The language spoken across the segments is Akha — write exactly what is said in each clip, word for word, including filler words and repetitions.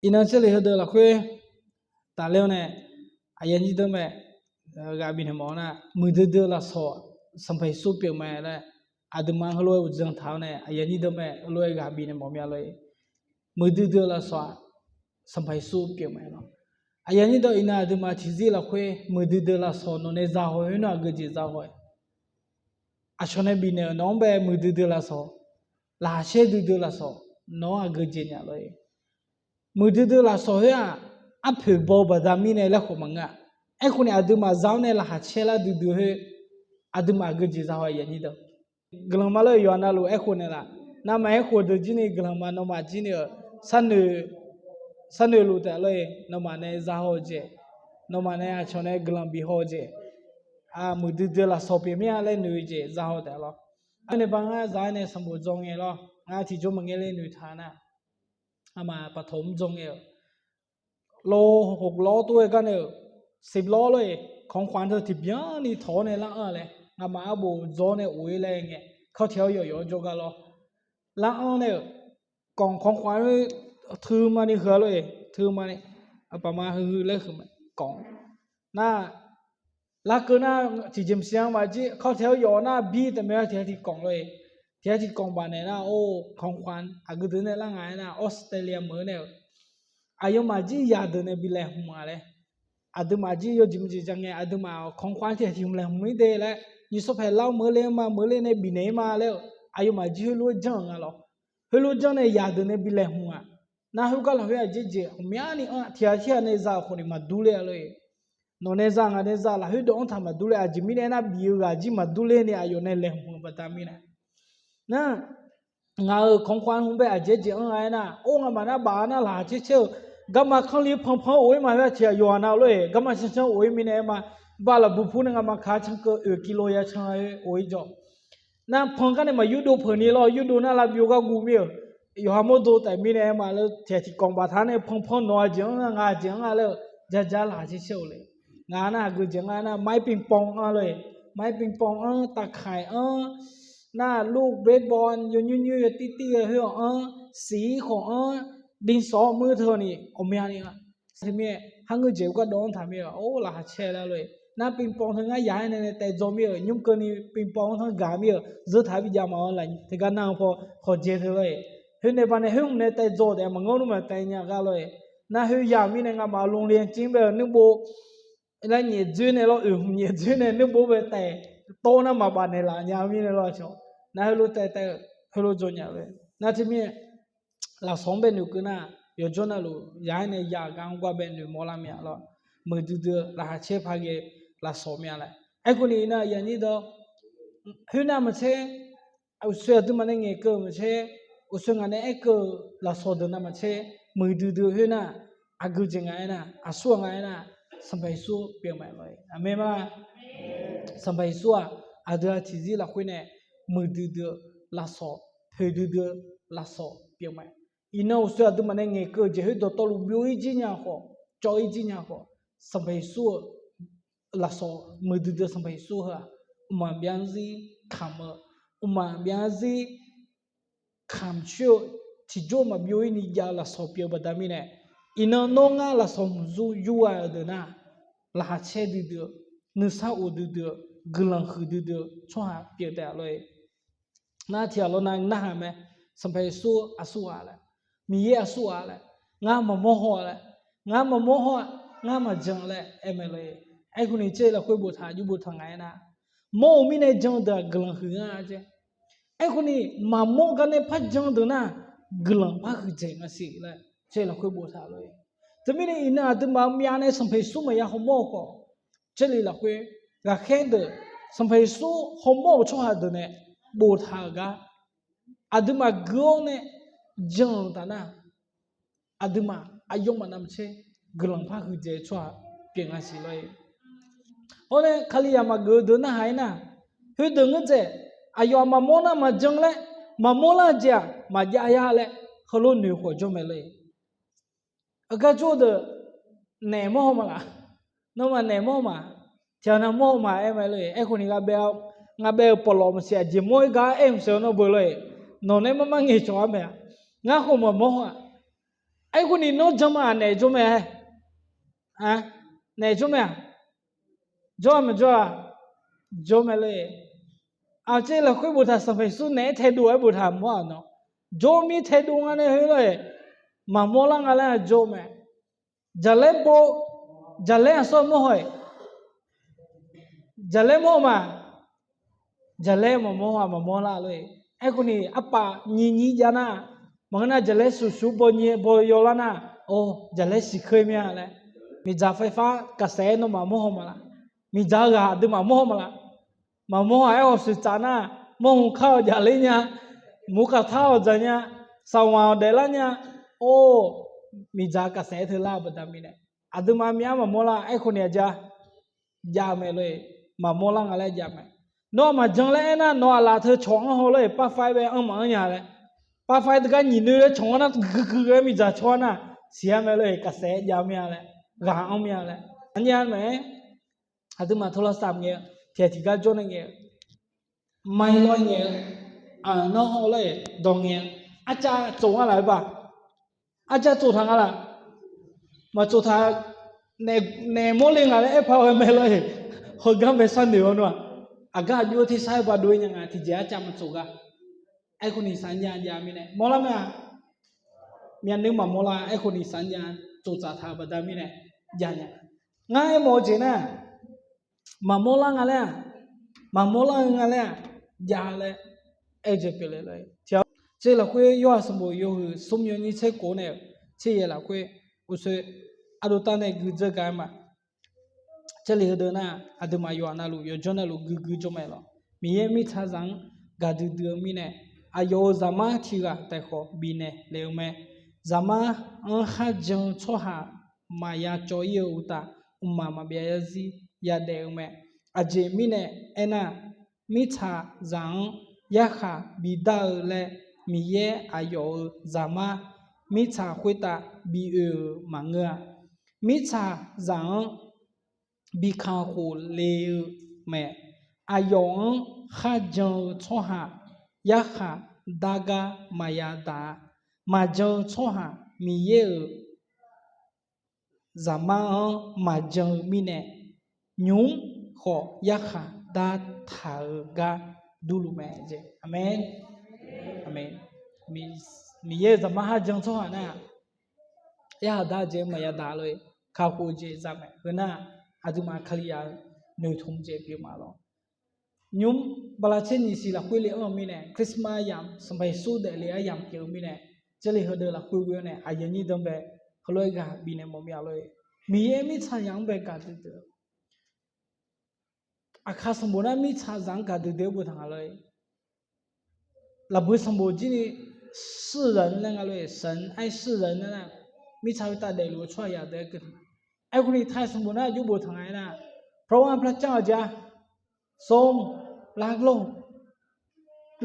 Iqnan Jarlif heudeuq lafkhoer tafler-awr nae, aqyuif aqnyir deuq mae, ghaq bifnaeq mawf-awr nar, muiqdui dui-eu lafsawq Sanqpaq Yeqsur pyeuf mae laer, aqduimaf heulof-aer uqdzan taq-awr nae, aqyuif aqnyir deuq mae, heulof-aer ghaq bifnaeq mawf mya lor-eq. Muiqdui dui-eu lafsawq-aq, Sanqpaq Yeqsur pyeuf mae lor. Aqyuif aqnyir deuq, iqnan aqduimaf tiqzir lafkhoer muiqdui dui-eu lafsawq nawq nae zahaw khoer nawr aqgeujeq zahaw-aer, aqcawq nae bifnaeq-euq nawq-anr bae muiqdui dui-eu lafsawq, laqkhaq caer duidui-eu lafsawq nawq-anr aqgeujeq nya lor-eq. Muiqdui dui-eu lafsawq khoer-aq, arpoeq baw-eu baqda mirnae laer khawf maqngeur-a. Aerkhawf ni aqduimaf za-awr nae laqkhaq caer lar duidui khoer, aqduimaf aqgeujeq zahaw-a, aqyuif aqnyir deuq. Guiqlanq ma lor-eq, yawqha navluf aerkhof naeqlaf. Navmaqtser khof deuq jir ni guiqlanq ma nawmaf jir ni-euq sharnoeq luf taef lor-eq, nawmaf nae zahaw-eu jeq, nawmaf nae aqcawq nae guiqlanq bihaw-eu jeq, muiqdui dui-eu lafsawq pyeuf mir-a laer noeq-eu jeq zahaw taef lor. Aqnae ba ngar za-aer nae sanqbof dzaw ngae lor, ngar tiqjawr maqngae ler noeqtaq nar, aqma paqtawq mr dzaw ngae-euq, lawr hoq lawr tov-aer gar nae-euq, siqlawr lor-eq, ของขวัญ teu tiqbyan ni tawq-awr nae lar-anr laer, ngamaf arbof dzaw-awr nae of-ir laer ngae, kawrtaeq-awr yawf yawf-awr jawrgar lor, lar-anr nae-euq, ของขวัญ khoer teu mani heu-a lor-eq, teu mani, aqpaq ma heu laer heu ma, ของ nar, larkeuv nar, tiqjeq maqsiq-anr maqjir, kawrtaeq-awr yawf nar bir taef mae-a, tiq ghaq tiq ของ lor-eq, tiq ghaq tiq ของ baf naeq nar, or ของขวัญ aqgeu deuq nae lar nga-aer nar, Australia meuq-eu nae-euq, aqyawfmaf jir yadeuq nae bi laeqhmq-a laer, aqduimaf jir yawjeq maqjeq ja ngae, aqduimaf ของขวัญ tiq ghaq tiq hmq laeqhmq-ir de laer, nyiq sawr paeq lar-awr meuq-eu le ma, meuq-eu le nae bifnaeq-ir ma laer-eu, aqyawfmaf jir heulof-aer janr-euq nga lor. Heulof janr nae yadeuq nae bi laeqhmq-aq, nar khoergar lafkhoer aqjeq jeq ghawqmyani anr-a, tiq ghaq tiq ghaq nae za-euq khawf ni maqdur ler-a lor-eq. Nawq nae za ngaq nae za lafkhoer dawq-anr taq maqdur ler, aqjeq mirnae aernar, bif-eu ghaq jir maqdur ler ni aqyawf nae laeqhmq-eu baqda mirnae. Nar, ngaq-euq ของขวัญ hmq bae aqjeq jeq anr-a aernar, or ngamaf nar baf-a nar laqkhaq caer caer-eu, garma kanrli panpan of-ir ma, khoer-aq tiq ghaq yawqha nav lor-eq, garma cancan of-ir mirnae aer ma, baf lafbuq pur nae ngamaf kaq-a can keuv oeq กิโล ya can-aer of-ir jawr. Nar pan gar nae maqyurdov peuq ni lor, yurdov nar lavbyov gar guv mir-euq, yawqha mawrdo taef mirnae aer ma laer, tiq ghaq tiq ของ baftaq nae panpan nawq-a jeq anr-a, ngaq-a jeq anr-a laer-eu, jaja laqkhaq caer caer-eu le. Ngaq nar aqgeu jeq nga nar, ไม้ปิงปอง anr lor-eq, ไม้ปิงปอง anr, taqkaiq anr, nar ลูกเบสบอล yawnymr nymr yaw tir tir-eu khoer-awq anr, siq-ir khawf anr, ดินสอ mur teu ni ghawqmyani-a. Teumirnae, har ngeur jeq-eu gardawv-anr taq mir-euq, or laqkhaq caer lar lor-eq. Nar ปิงปอง teu ngar yaq-aer nae nae taev dzaw mir-euq, nymr keuvni ปิงปอง tanr gaq mir-euq, zeur taq-aer bi jav mawf-awr laf teugar nar-eu paw khawqjae teu lor-eq. Khoer nae ba nae khoer hmq nae taev dzaw taef maqngeur nmr maq taev nya gar lor-eq. Nar khoer yaq mirnae ngamaf โรงเรียน jir bae-euq nuirbof laer nyaef dzoer nae lor, oeq hmq nyaef dzoer nae nuirbof bae taef tawr nar maqbaf naeqlaf nya mirnae lor-a cawq. Nar heulof taev taev-eu heulof dzaw nya lor-eq. Nar teumirnae lafsawq-anr bae noeqkeuv nar, yawqjawr navluf yaq-aer nae yaq gar-anr gar bae noeqmawr lar mya lor. Muiqdui dui-eu laqkhaq caer paq ghae lafsawq mya laer. Aerkhawf ni iqnan aqyuif aqnyir deuq, khoernav maqtser, uqshoe aqduimaf nae ngaeqkeuv-eu maqtser, uqshoe ngaq nae aerkeuv-eu lafsawq deuq nav maqtser, muiqdui dui-eu khoernav, aqgeu jeq nga aernar, aqsur-aq nga aernar, Sanqpaq Yeqsur pyeuf mae lor-eq. Aqmeq ma. Sanqpaq Yeqsur-aq, aqdui-aq tiqzir lafkhoer nae muiqdui dui-eu lafsawq, poeqdui dui-eu lafsawq pyeuf mae. Iqnan uqshoe aqduimaf nae ngaeqkeuv-eu jeq khoer dawqtawvluf byov-ir jir nya khawf, cawv-ir jir nya khawf, Sanqpaq Yeqsur-eu lafsawq muiqdui dui-eu Sanqpaq Yeqsur heu-aq, mqmaq byav-anr zir kamq-eu, mqmaq byav-anr zir kamq coer-eu, tiqjawr maqbyov-ir ni jav-eu lafsawq pyeuf-eu baqda mirnae, iqnan nawr ngar lafsawq hmq zur yur gha-eu deuq nar, laqkhaq caer duidui-eu, nuisar of duidui-eu, guiqlanq huiqdui dui-eu tsawrhaq pyeuf taef-a lor-eq. Nar tiq ghaq lawr nav narhaq mae, Sanqpaq Yeqsur aqsur ghaq laer, Miqyaer aqsur ghaq laer, ngar maqmawr haw laer, ngar maqmawr haw-a, ngar maqjan laer aer mae lor-eq. Aerkhawf ni caer lafkhoer boftaq jur boftaq nga aernar, mawr-eu mirnae jan-eu deuq-aq guiqlanq huiq nga jeq. Aerkhawf ni maqmawr gar nae par jan deuq nar, guiqlanq par huiqdzaeq nga siq laer caer lafkhoer boftaq lor-eq. Teumirnae iqnan aqduimaf-eu myav nae Sanqpaq Yeqsur maqya hawmawr-eu khawf, caer le lafkhoer ghaqkhaer deuq, Sanqpaq Yeqsur hawmawr-euq tsawrhaq deuq nae boftaq-euq gar, aqduimaf gui-awr nae jan-euq taf nar, aqduimaf aqyawfmaf navmaqtser guiqlanq par huiqdzaeq-eu tsawrhaq pyeuf nga siq lor-eq. Hawr nae Kalizaq maqgeuf-eu deuq narhaq-aer nar, khoerdeuq ngeur dzaeq, aqyawf-aq maqmawr nar maqjan laer, maqmawr lar-eu jeq-aq maqjav ya laer heulof noeq khawf jawr mae lor-eq. Aqgar jawr-eu deuq naeq mawr haw ma laf? Nawmaf naeq mawr ma? Tiqghaq nav mawr haw ma aer mae lor-eq. Aerkhawf ni ngar bae-eu pawqlawq maqsiq aqjeq mawr-ir gar aer maqsiq-eu nawr beu lor-eq. Nawq nae mar mar ngaeqcawq-ar mae-a. Ngar khawf maqmawr haw-aq. Aerkhawf ni nawr janma-aq naef jawr mae. Naef jawr mae-aq, jawr-a maqjawr-a? Jawr mae lor-e. Aqjeq lafkhoer boftaq Sanqpaq Yeqsur naeq-aer taedov-aer boftaq mawr-aq nawr, jawr mir taedov nga nae heu lor-e. Maqmawr lar nga laer-aq jawr mae. Jaqlaer baw, jaqlaer aqsawr mawr haw-iq, jaqlaer mawr-eu ma. Jaqlaer maqmawr-a, maqmawr lar lor-e. Aerkhawf ni arpaf nyiq nyiq jav nar, maqngeur nar jaqlaer shuq shuq baw nyiq baw yawlar nar, or jaqlaer siqkeuv mir-a laer. Miqdzaq ไฟฟ้า gaqsaef-aer nawmaf mawr haw ma laf? Miqdzaq-eu ghaq aqduimaf mawr haw ma laf? Maqmawr-aq, aerkhawf shuiq tsaf nar, mawrhmq kar-awq jaqler nya, murkaq tar-awq dzaq nya, saqwanq-awq daeflar nya. Or, miqdzaq gaqsaef-aer teular-eu baqda mirnae, aqduimaf myav maqmawr lar. Aerkhawf ni aqja jav mae lor-e. Maqmawr lar nga laer jav mae. Nawr maqjan laer aernar, nawq-aq laf teu cawq-anr haw lor-e, ปลั๊กไฟ bae anr maqanr nya laer. ปลั๊กไฟ teugar nyiq noe laer cawq-anr nar, guiqguiq ghae miqdzaq cawq-anr nar, siq-aer mae lor-e, gaqsaef-aer jav mir-a laer, ghaq anr mir-a laer. Aqnyaf mae-aer, aqduimaf โทรศัพท์ ngae-eu, tiqghaq tiqgar jawr nae ngae-eu, ไมค์ lawr ngae-eu, aqnawr haw lor-e, dawq ngae-eu, arcav tsof nga laf-aer ba. Arcav tsof taq nga laf? Maqtsof taq. Naef mawrle nga laer aerpaq-aer mae lor-e. Heugar bae sharnoeq-awr nar-aq, aqgar aqjox tersar-aer ba dov-ir nya nga, tiqjeq arcav maqtsof gar. Aerkhawf ni saqnya jav mirnae mawrlar mae-a. Myavnuiv maqmawr lar, aerkhawf ni saqnya tsoftsaf taq-eu baqda mirnae jav nya. Ngar aermawf-eu jeq nar, maqmawr lar nga laer-aq, maqmawr lar-eu nga laer-aq, jav laer aer-eu jeq pyeufle lor-e. Tiq ghaq, tser lafkhoer ยอห์น sanqbof yawhuiq smr yawnyir tser kof nae-euq tser yaeq lafkhoer, uqshoe ardov tav nae guidzeur gaq-aer ma. Jarlif heudeuq nar, aqduimaf yawqha navluf yawqjawr navluf guiqguiq jawr mae lawr. Miqyaer mirtsaqzaq-anr gaqdui dui-eu mirnae, aqyawf-euq zaqmar tiq ghaq taeq khawf bifnaeq lef-eu mae. Zaqmar-anr kharjan-eu tsawrhaq maqya cawv-ir-eu uqtaf, mqmaq maqbyav yarzir yadaef-eu mae. Aqjeq mirnae aernar, mirtsaqzaq-anr yarkhaq bidar-eu laer Miqyaer aqyawf-euq zaqmar mirtsaq khoertav bi oe-euq maqngeur-a. Mirtsaqzaq-anr bi kakhof le-eu mae. Aqyawf-anr kharjan-eu tsawrhaq yarkhaq dar gar maqya daq-a. Maqjan-eu tsawrhaq Miqyaer-euq zaqmar-anr maqjan-eu mirnae, nymq-mr khawf yarkhaq dartaq-eu gar durluf mae jeq. Aqmeq. Aqmeq. Miqyaer-euq zaqmar kharjan tsawrhaq nar, yarkhaq dar-eu jeq maqya daq lor-e. Kakhof-eu jeq za mae. Heu nar, aqduimaf Kali-aq noeqtmq jeq pyeuf ma lawr. Nymq-mr bala tser nyiq siq lafkhoer le-anr-eu mirnae, Christmas yamq Sanqpaq Yeqsur daefle aryamq pyeuf-eu mirnae, Jarlif heudeuq lafkhoer ghoe-awr nae aqyuif aqnyir deuq-anr bae heulof-aer ghaq bifnaeq mawf mir-a lor-e. Miqyaer mirtsaqzaq-anr bae gaqdui dui-eu Aqkar sanqbof nar mirtsaqzaq-anr gaqdui dui-eu boftaq nga lor-e. Lafbui sanqbof jir ni 世人 laer nga lor-e, 神, aer 世人 nar, mirtsaq khoertav daefluf-eu tsawrhaq yaq deuq-aer keuv taq nga. Aerkhawf ni ไทย sanqbof nar aqjox boftaq nga aernar, เพราะว่าพระเจ้าจะทรงรักโลก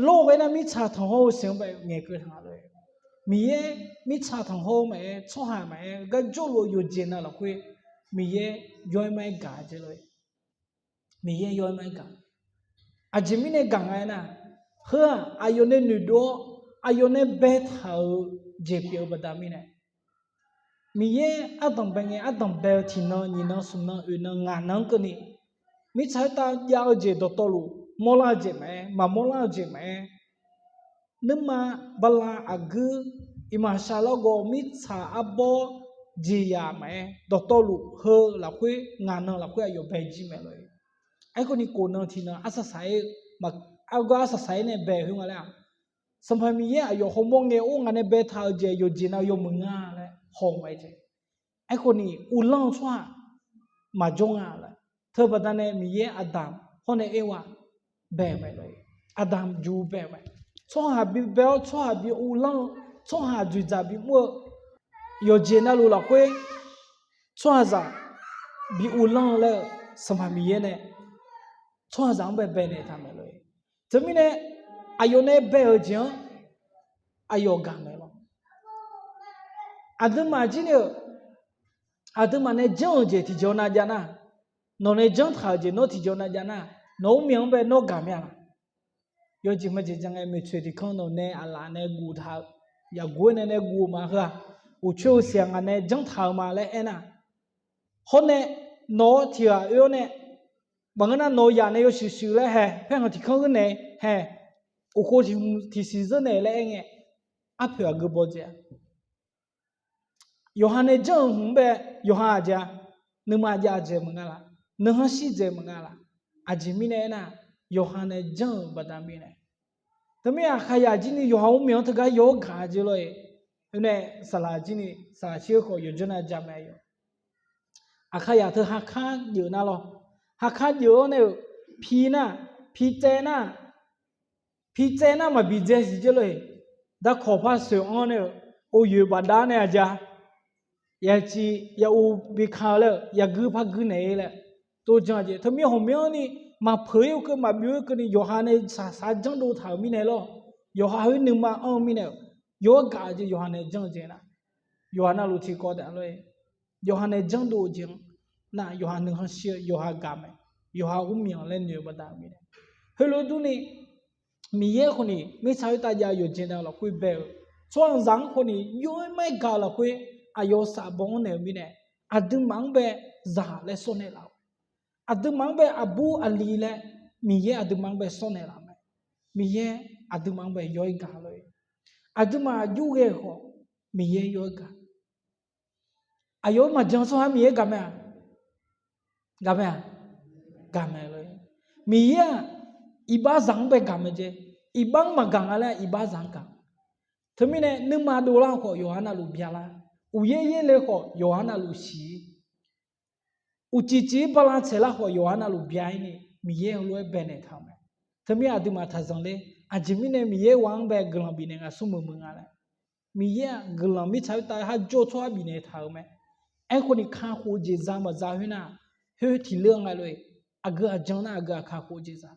lor-eu ghae nar mirtsaq tanqhawr-eu siq-anr bae ngaeqkeuv taq nga lor-e. Miqyaer mirtsaq tanqhawr-eu maqaer, tsawrhaq maqaer, gar jawrluf-eu yawqjeq nav lafkhoer Miqyaer yaw-aer ma-aer gaq jeq lor-e. Miqyaer yaw-aer ma-aer gaq. Aqjeq mirnae gaq nga aernar, heu-aq aqyawf nae noeqdov-awr aqyawf nae baetaq-euq jeq pyeuf-eu baqda mirnae, Miqyaer ardanq bae ngae ardanq bae-eu tiqnan nyiqnan smqnan oeqnan ngaqnan-anr keuvni, mirtsaq khoertav jav-eu jeq dawqtawvluf, mawrlar-eu jeq maqaer, maqmawr lar-eu jeq maqaer, nuima bala aqguir, iqmaqshaq larghov mirtsaq arbawr jeqzaq maqaer, dawqtawvluf heu lafkhoer ngaqnan lafkhoer aqyawf bae jir mae lor-e. Aerkhawf ni khofnan tiqnan arsaq saq-ir, argawr arsaq saq-ir nae bae khoer nga laer-aq, Sanqpaq Miqyaer aqyawf hawmawr ngae or ngaq nae baetaq-eu jeq yawqjeq nav yawmuiq nga laer haw-eu mae jeq. Aerkhawf ni uvlanr-eu tsawrhaq maqjawr nga laer. Teubaqda nae Miqyaer Aqdamq hawr nae Erwa bae-eu mae lor-e. Aqdamq juq bae-eu mae. Tsawrhaq bi bae-awr tsawrhaq bi uvlanr-eu, tsawrhaq dzoeqdzaq bimr-eu, yawqjeq navluf lafkhoer tsawrhaqzaq bi uvlanr-eu laer-eu Sanqpaq Miqyaer nae tsawrhaqzaq-anr bae baenaeq taq mae lor-e. Teumirnae aqyawf nae bae-euq jeq-anr aqyawf gaq mae lor. Aqduimaf jir ni-euq, aqduimaf nae janr-euq jeq tiqjawr nav jav nar, nawq nae janr taq-euq jeq nawr tiqjawr nav jav nar, nawq-eu myav-anr bae nawr gaq myav laq? Yawjeq majeq ja ngae maeqtsoeq tiqkanr nawq nae aqlaf nae guftaq-eu, yaqguv-aer nae nae guv-eu ma heu-aq. uqcoer-eu siq-aq ngaq nae janr taq-eu ma laer aernar, hawr nae nawq-awr tiq ghaq oe-awr nae, maqngeur nar nawq-eu yaq nae yawshuif shuif laer hae, paerkhanq tiq kanr geur naeq hae, uqkhov tiq hmq tiqsiq zeur naeq laer aer ngae, arpoeq aqgeu baw dzae-a. Yawqha nae janr-euq hmq-anr bae yawqha aqjeq-a, nuima jav dzaeq maqnga laf, nuikhanr shir dzaeq maqnga laf. Aqjeq mirnae aernar, yawqha nae janr-euq baqda mirnae. Teumirnae Aqkaqyaq jir ni yawqha urmyanq-anr teugar yaw-awr gaq jeq lor-eq. Oe nae saqlaq jir ni saqlaq shir-eu khawf yawqjawr nar jamaeq-a yawq. Aqkaqyaq teu hakar jeuf nar lawr. Hakar jeuf-awr nae-euq pi nar, pi tsaev nar, pi tsaev nar maqbi dzae siq jeq lor-eq. Darkawq par soeq-anr nae-euq, or yoeq bafdav nae aqjeq-a, yaciv ya-u bi ka-eu laer-euq, yaguir par guir naeq-ir laer, tov jan jeq. Teumir ghawqmyanrni maqpeuq-ir-eu keuv maqbyov-ir keuvni yawqha nae shaqshaq janrdov taq-euq mirnae lawr. Yawqha khoer nuima anr-eu mirnae-euq, yawr gaq jeq yawqha nae janr-eu jeq nar, yawqha navluf tiqkawv taef lor-eq. Yawqha nae janrdov-eu jeq-anr nar yawqha nuikhanr shir-eu yawqha gaq mae, yawqha urmyanq laer noeq-eu baqda mirnae. Heulof durni, Miqyaer khawf ni mirtsaq khoertav jav-eu yawqjeq nav lafkhoer bae-eu, tsawrhaqzaq-anr khawf ni yawr-aer mar-aer gaq-eu lafkhoer, aqyawf saf baw-anr naeq-eu mirnae, aqduimaf-anr bae zaq laer sawr naeq laf-eu, aqduimaf-anr bae aqbur aqli laer Miqyaer aqduimaf-anr bae sawr naeq laf mae. Miqyaer aqduimaf-anr bae yawr-aer gaq lor-eq. Aqduimaf aqjox ghae-eu khawf, Miqyaer yawr-aer gaq. Aqyawf-anr maqjan tsawrhaq Miqyaer gaq mae-aq, gaq mae-aq, gaq mae lor-eq. Miqyaer-aq, iqbaxzaq-anr bae gaq mae jeq. Iqbax-anr maqgaq nga laer iqbaxzaq-anr gaq. Teumirnae nuima dovlar khawf yawqha navluf byalar, uqyaer yaerle khawf yawqha navluf siq-ir, uqcif cif-ir bala tsaeqlar khawf yawqha navluf bya-ir ni Miqyaer heulof-aer baenaeq taq-euq mae. Teumir aqduimaf taq zanqler, aqjeq mirnae Miqyaer ghaq-anr bae guiqlanq bifnaeq nga, smrmuiq muiq nga laer. Miqyaer-aq guiqlanq mirtsaq khoertav har jawr-eu tsawrhaq bifnaeq taq-euq mae. Aerkhawf ni kakhof-eu jeq za maqza khoer nar, khoer tiq leur nga lor-eq. Aqgeu aqjan nar aqgeu aqkakhof-eu jeq za.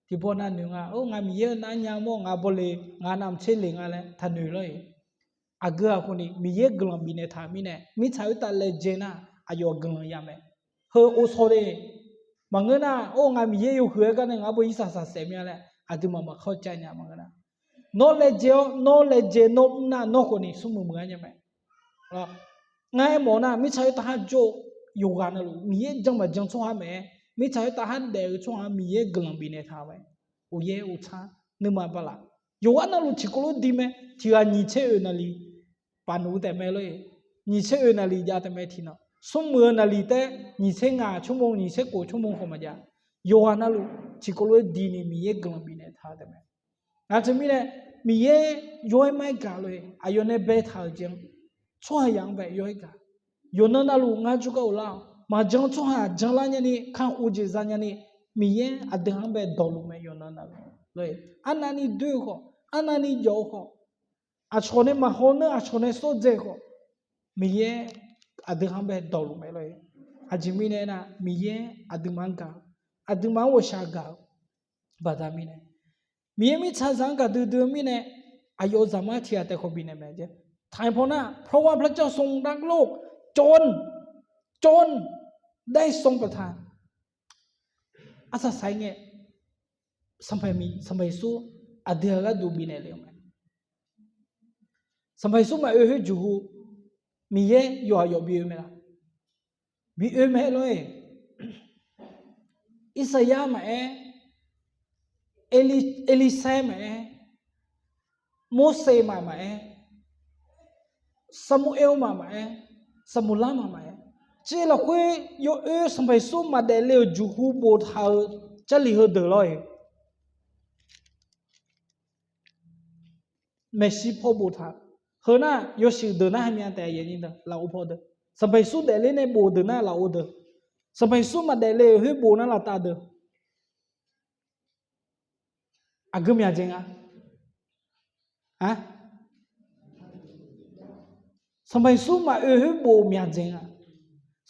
Tiqpawf navnoeq nga, or ngaq Miqyaer-eu nar nya mawr ngaq bawle, ngaq navmaqtser le nga laer taqnoeq lor-eq. Aqgeu aqkhawf ni Miqyaer guiqlanq bifnaeq taq-euq mirnae mirtsaq khoertav laejae nar aqyawf guiqlanq ya mae. Heu ovsaw de. Maqngeur nar or ngaq Miqyaer yawhuiq-aer gar nae ngaq-anr baw irsaq saqsaef mya laer aqduimaf maqkawr cav nya maqngeur nar, nawr laejae-awr nawr laejae nawr mr nar nawr khawf ni smrmuiq muiq-ar nya mae. Ngar aermawf nar mirtsaq khoertav har jawr-eu yawqghaq navluf Miqyaer jan maqjan tsawrhaq mae-aer, mirtsaq khoertav har daef-eu tsawrhaq Miqyaer guiqlanq bifnaeq taq-eu mae. Uqyaer uqtsar nuima bala, yawqghaq navluf tiqkawv lof di mae. Tiq ghaq nyiq tser oeq naqliq paf nuf taef mae lor-eq. Nyiq tser oeq naqliq jav taef mae tiqnan. Smrmuiq-eu naqliq taef nyiq tser ngaq tsawrmawr nyiq tser khof tsawrmawr khawf maqjav. Yawqghaq navluf tiqkawv lof-aer dini Miqyaer guiqlanq bifnaeq taq-eu taef mae. Nar teumirnae Miqyaer yawr-aer mar-aer gaq lor-eq, aqyawf nae baetaq-euq jeq-anr tsawrhaqzaq-anr bae yawr-aer gaq. Yawqnan navluf ngar jawrgar ghoflar-awq. Maqjan tsawrhaq janlar nyani kakhof jeq za nyani Miqyaer aqdui-anr bae dawqluf mae yawqnan navluf. Arnavni doer-eu khawf, arnavni jawf-eu khawf, aqcawq nae maqhaw nar aqcawq nae sawr dzae-eu khawf, Miqyaer aqdui-anr bae dawqluf mae lor-eq. Aqjeq mirnae aernar Miqyaer aqduimaf-anr gaq, aqduimaf-anr ghawqshaq gaq-eu baqda mirnae, Miqyaer mirtsaqzaq-anr gaqdui dui-eu mirnae, aqyawf-euq zaqmar tiq ghaq taef khawf bifnaeq mae jeq. Taqngae pawnar เพราะว่าพระเจ้าทรงรักโลก จน จนได้ทรงประทาน Arsaq saq-ir ngae, Sanqpaq Yeqsur aqdui-aq gharduq bifnaeq le-eu mae. Sanqpaq Yeqsur maqoe khoer jeqhu, Miqyaer yawqha yawf bi oe mae laf? Bi oe mae lor-eq. Irsaqyar maqaer, Eli- Elisaer maqaer, Morseq maf maqaer, Saqmuqaer maf maqaer, Saqmuqlar maf maqaer, civ lafkhoer yawoer Sanqpaq Yeqsur maqdaef le-euq jeqhu boftaq-euq Jarlif heudeuq lor-eq. Maeqshi paw boftaq. Heu nar yawshuif deuq nar heumyav taef-a, lafov paw deuq. Sanqpaq Yeqsur daefler nae bof deuq nar lafov deuq. Sanqpaq Yeqsur maqdaef le-euq khoer bof nar laftav deuq. Aqgeu myaq dzaeq nga. Sanqpaq Yeqsur maqoe khoer bof myaq dzaeq nga.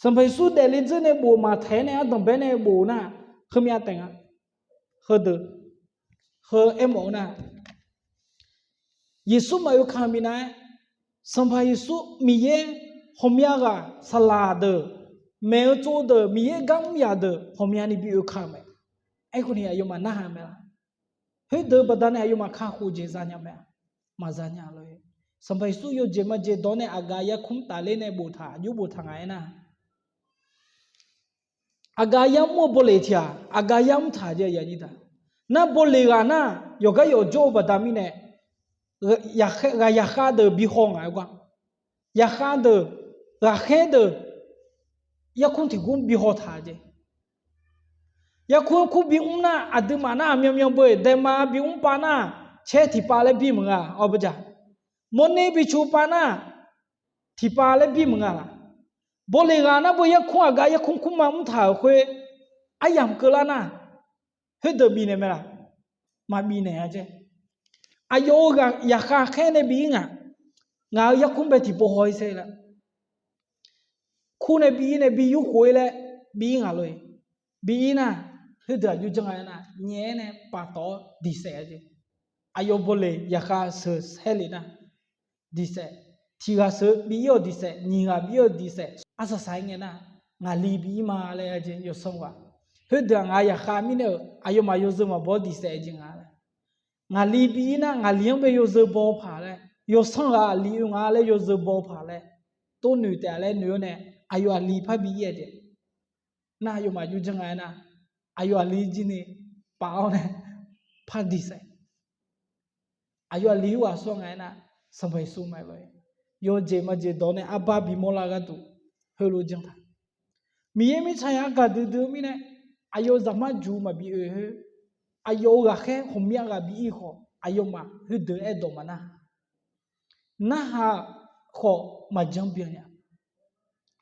Sanqpaq Yeqsur daefle dzeur nae bof maqtaeq-aer nae ardanqbae nae bof nar heumyav taef nga. Heudeuq, heu aermawf-eu nar, Yeqsur maqoe ka minav-aer, Sanqpaq Yeqsur Miqyaer ghawqmya ghaq saqlaq deuq, maeq-eu tsov deuq, Miqyaer gar mr yaq deuq ghawqmyani bi oe ka-eu mae. Aerkhawf ni aqyawfmaf narhaq mae laf? Khoerdeuq baqdanae aqyawfmaf kakhof jeq zanya mae-a? Maqzanya lor-eq. Sanqpaq Yeqsur yawjeq majeq dawq nae aqgaf yarkmr tafler nae boftaq, aqjox boftaq nga aernar, aqgaf yarmr-eu bawleq tiq ghaq, aqgaf yarmr taq jeq, nar bawleq ghaq nar, yawqgar yawqjawr-eu baqda mirnae, ghaq yaqkhav deuq bihaw nga-aer gar, yaqkhav deuq, ghaqkhaer deuq, yarkmr tiq gur bihaw taq jeq. Yarkmr kur bimr nar, aqduimaf nar aqmyanmyan beu-eq daema bimr pav nar, caer tiqpav laer bir maqnga, awbjaq, mawrner bicu pav nar, tiqpav laer bir maqnga laq. Bawleq ghaq nar beu yarkmr aqgaf yarkmr kur ma mr taq-euq khoer, aryamq keuvlar nar, khoerdeuq bifnaeq mae laq? Maqbifnaeq-a jeq. Aqyawf-euq yaqkhav khaer nae bi ir ngaq, ngaq-euq yarkmr bae tiqpov haw-ir saer laer, kur nae bi ir nae bi yurkhof-ir laer bi ir ngaq lor-eq. Bi ir nar, khoerdeuq aqjox janr nga aernar, nyaef-aer nae paftawf-awr diqsaef-a jeq. Aqyawf bawleq yaqkhav sheuq saerlef nar, diqsaef, tiq ghaq sheuq bi ir-awq diqsaef, nyiq ghaq bi ir-awq diqsaef, arsaq saq-aer ngae nar, ngaqli bi ir ma laer jeq yawsanr ghaq. Khoerdeuq-aq ngaq yaqkhav mirnae-euq aqyawfmaf yawzeu maqbaw-awr diqsaef-eu jeq nga laer. Ngaqli bi ir nar ngaqli-anr bae yawzeu baw paq laer, yawsanr ghaq aqli oe nga laer yawzeu baw paq laer, tov noeq taef-a laer noeq-awr nae, aqyawf aqli par bi ir-a jeq. Nar aqyawfmaf aqjox janr nga aernar, aqyawf aqli jir ni paf-awr nae par diqsaef. Aqyawf aqli yurghaq sawr nga aernar, Sanqpaq Yeqsur mae lor-eq. Yawjeq majeq dawq nae arbar bimawr lar gharduq heulof janr taq. Miqyaer mirtsaq yagaq duidui-eu mirnae, aqyawf zaqmar juq maqbi oe khoer, aqyawf-euq ghaqkhaer ghawqmya ghaq bi ir khawf, aqyawfmaf khoerdeuq aerdawq maqnar. Narhaq khawf maqjanr byan nya.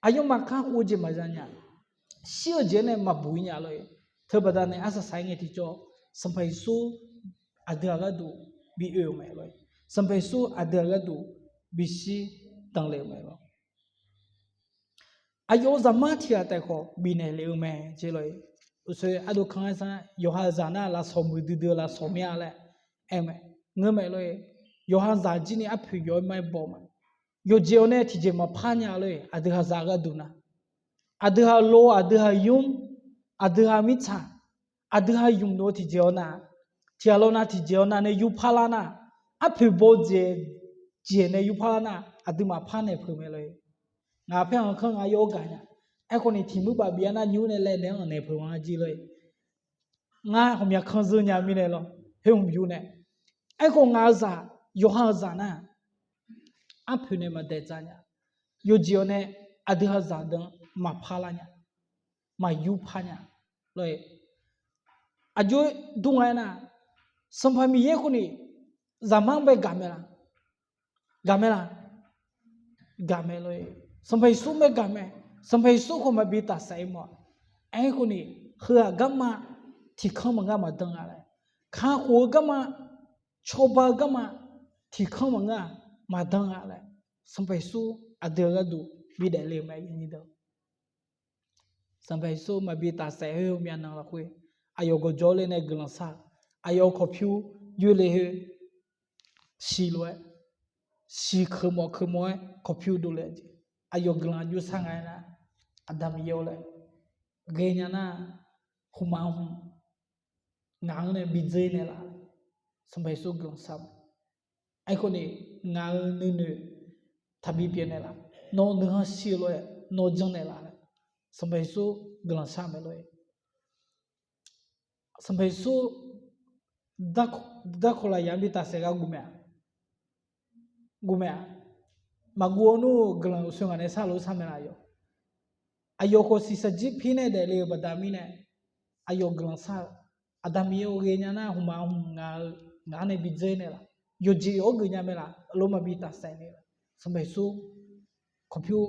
Aqyawfmaf kakhof-eu jeq maqza nya. Shir-eu jeq-anr nae maqbuq ir nya lor-eq. Teubaqda nae arsaq saq-aer ngae tiqjawr, Sanqpaq Yeqsur aqdui-aq gharduq bi oe-euq mae lor-eq. Sanqpaq Yeqsur aqdui-aq gharduq bishir danle-euq mae lor. Aqyawf-euq zaqmar tiq ghaq taef khawf bifnaeq le-eu mae jeq lor-eq. Uqshoe ardov kanr-aer sar yawqha zaq nar lafsawq muiqdui dui-eu lafsawq mya laer aer mae, ngeur mae lor-eq. Yawqha zaq jir ni arpoeq yawf-aer ma-aer baw ma. Yawqjeq-awr nae tiqjeq maqpar nya lor-eq. Aqdui hazaq gharduq nar, aqdui halo, aqdui haqymr, aqdui ha mirtsaq, aqdui ha ymq dov-eu tiqjeq-awr nar, tiq ghaq law nav tiqjeq-awr nav nae yurpar lar nar, arpoeq baw dzaeq jeq nae yurpar lar nar, aqduimaf par naeq peuq mae lor-eq. Ngaq paer-anr kanr nga yawr gaq nya. Aerkhawf ni tiq muir baf bif-a nar nymr nae laev naeq-anr naeq peuq ma jir lor-eq. Ngar ghawqmya kanr zeur nya mirnae lawr, khoer hmq yur nae. Aerkhawf ngaq-eu zaq, yawqha-eu zaq nar, arpoeq nae maqdaeq dzaq nya. Yawqjeq-awr nae aqdui hazaq deuq-anr maqpar lar nya, maqyur par nya lor-eq. Aqjox dur nga aernar, Sanqpaq Miqyaer khawf ni zaqmar-anr bae gaq mae laf? Gaq mae laf? Gaq mae lor-eq. Sanqpaq Yeqsur mae gaq mae. Sanqpaq Yeqsur khawf maqbi tafsaef-ir mawf-a. Aerkhawf ni, heu-aq garma tiq kanr maqngar maqdan-a laer, kakhof-eu garma, cawba-eu garma tiq kanr maqngar maqdan-a laer, Sanqpaq Yeqsur aqdui-aq gharduq bidaef le-eu mae. Sanqpaq Yeqsur maqbi tafsaef khoer heumyav nan lafkhoer, aqyawf gawqjawq-awr le nae guiqlanq shar-eu, aqyawf kawqpyur yoerle khoer, shiq lof-aer, shiq keuq mawf keuq mawf-aer kawqpyur dovle-eu jeq, aqyawf guiqlanq aqjox shar nga aernar, Aqda Miqyaer-awr laer ghaenya nar, hmqmaq hmq ngaq-anr nae bi dzeur naeqlaf, Sanqpaq Yeqsur guiqlanq shar-eu mae. Aerkhawf ni, ngaq-euq nuinoeq taqbi pyeuf naeqlaf, nawr nuikhanr shir-eu lof-aer nawr janrnaeq laf laer, Sanqpaq Yeqsur guiqlanq shar mae lor-eq. Sanqpaq Yeqsur darkawq lafyaq-anr bi tafsaef gar guv mae-a, guv mae-a. Maqguv-eu nmr-eu guiqlanq uqshoe ngaq nae sharlof-aer shar mae laf yawq. Aqyawf khawf shiqshaq jir pir nae daefle-eu baqda mirnae, aqyawf guiqlanq shar-eu, Aqda Miqyaer-or, ghaenya nar hmqmaq hmq ngaq-eu, ngaq-anr nae bi dzeur naeqlaf, yawqjeq yawq-awr geufnya mae laf, lor maqbi tafsaef naeqlaf, Sanqpaq Yeqsur kawqpyur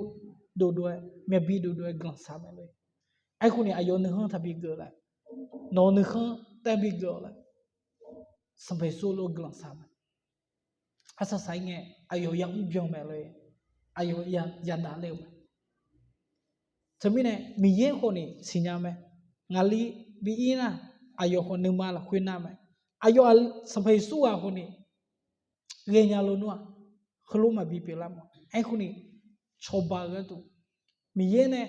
dovdov-aer, myavbi dovdov-aer guiqlanq shar mae lor-eq. Aerkhawf ni aqyawf nuikhanr taqbi geuf-eu laer, nawq-eu nuikhanr tae bi geuf-awq laer, Sanqpaq Yeqsur lor guiqlanq shar mae. Arsaq saq-ir ngae, aqyawf yamr byan mae lor-eq, aqyawf yadaq ler-eu mae. Teumirnae Miqyaer khawf ni siqnya mae. Ngaqli bi ir nar, aqyawf khawf nuima lafkhoer nar mae. Aqyawf Sanqpaq Yeqsur ghaq khawf ni ghaenya lo nmr-aq, heulof maqbi pyeuflar ma. Aerkhawf ni cawba-eu gharduq Miqyaer nae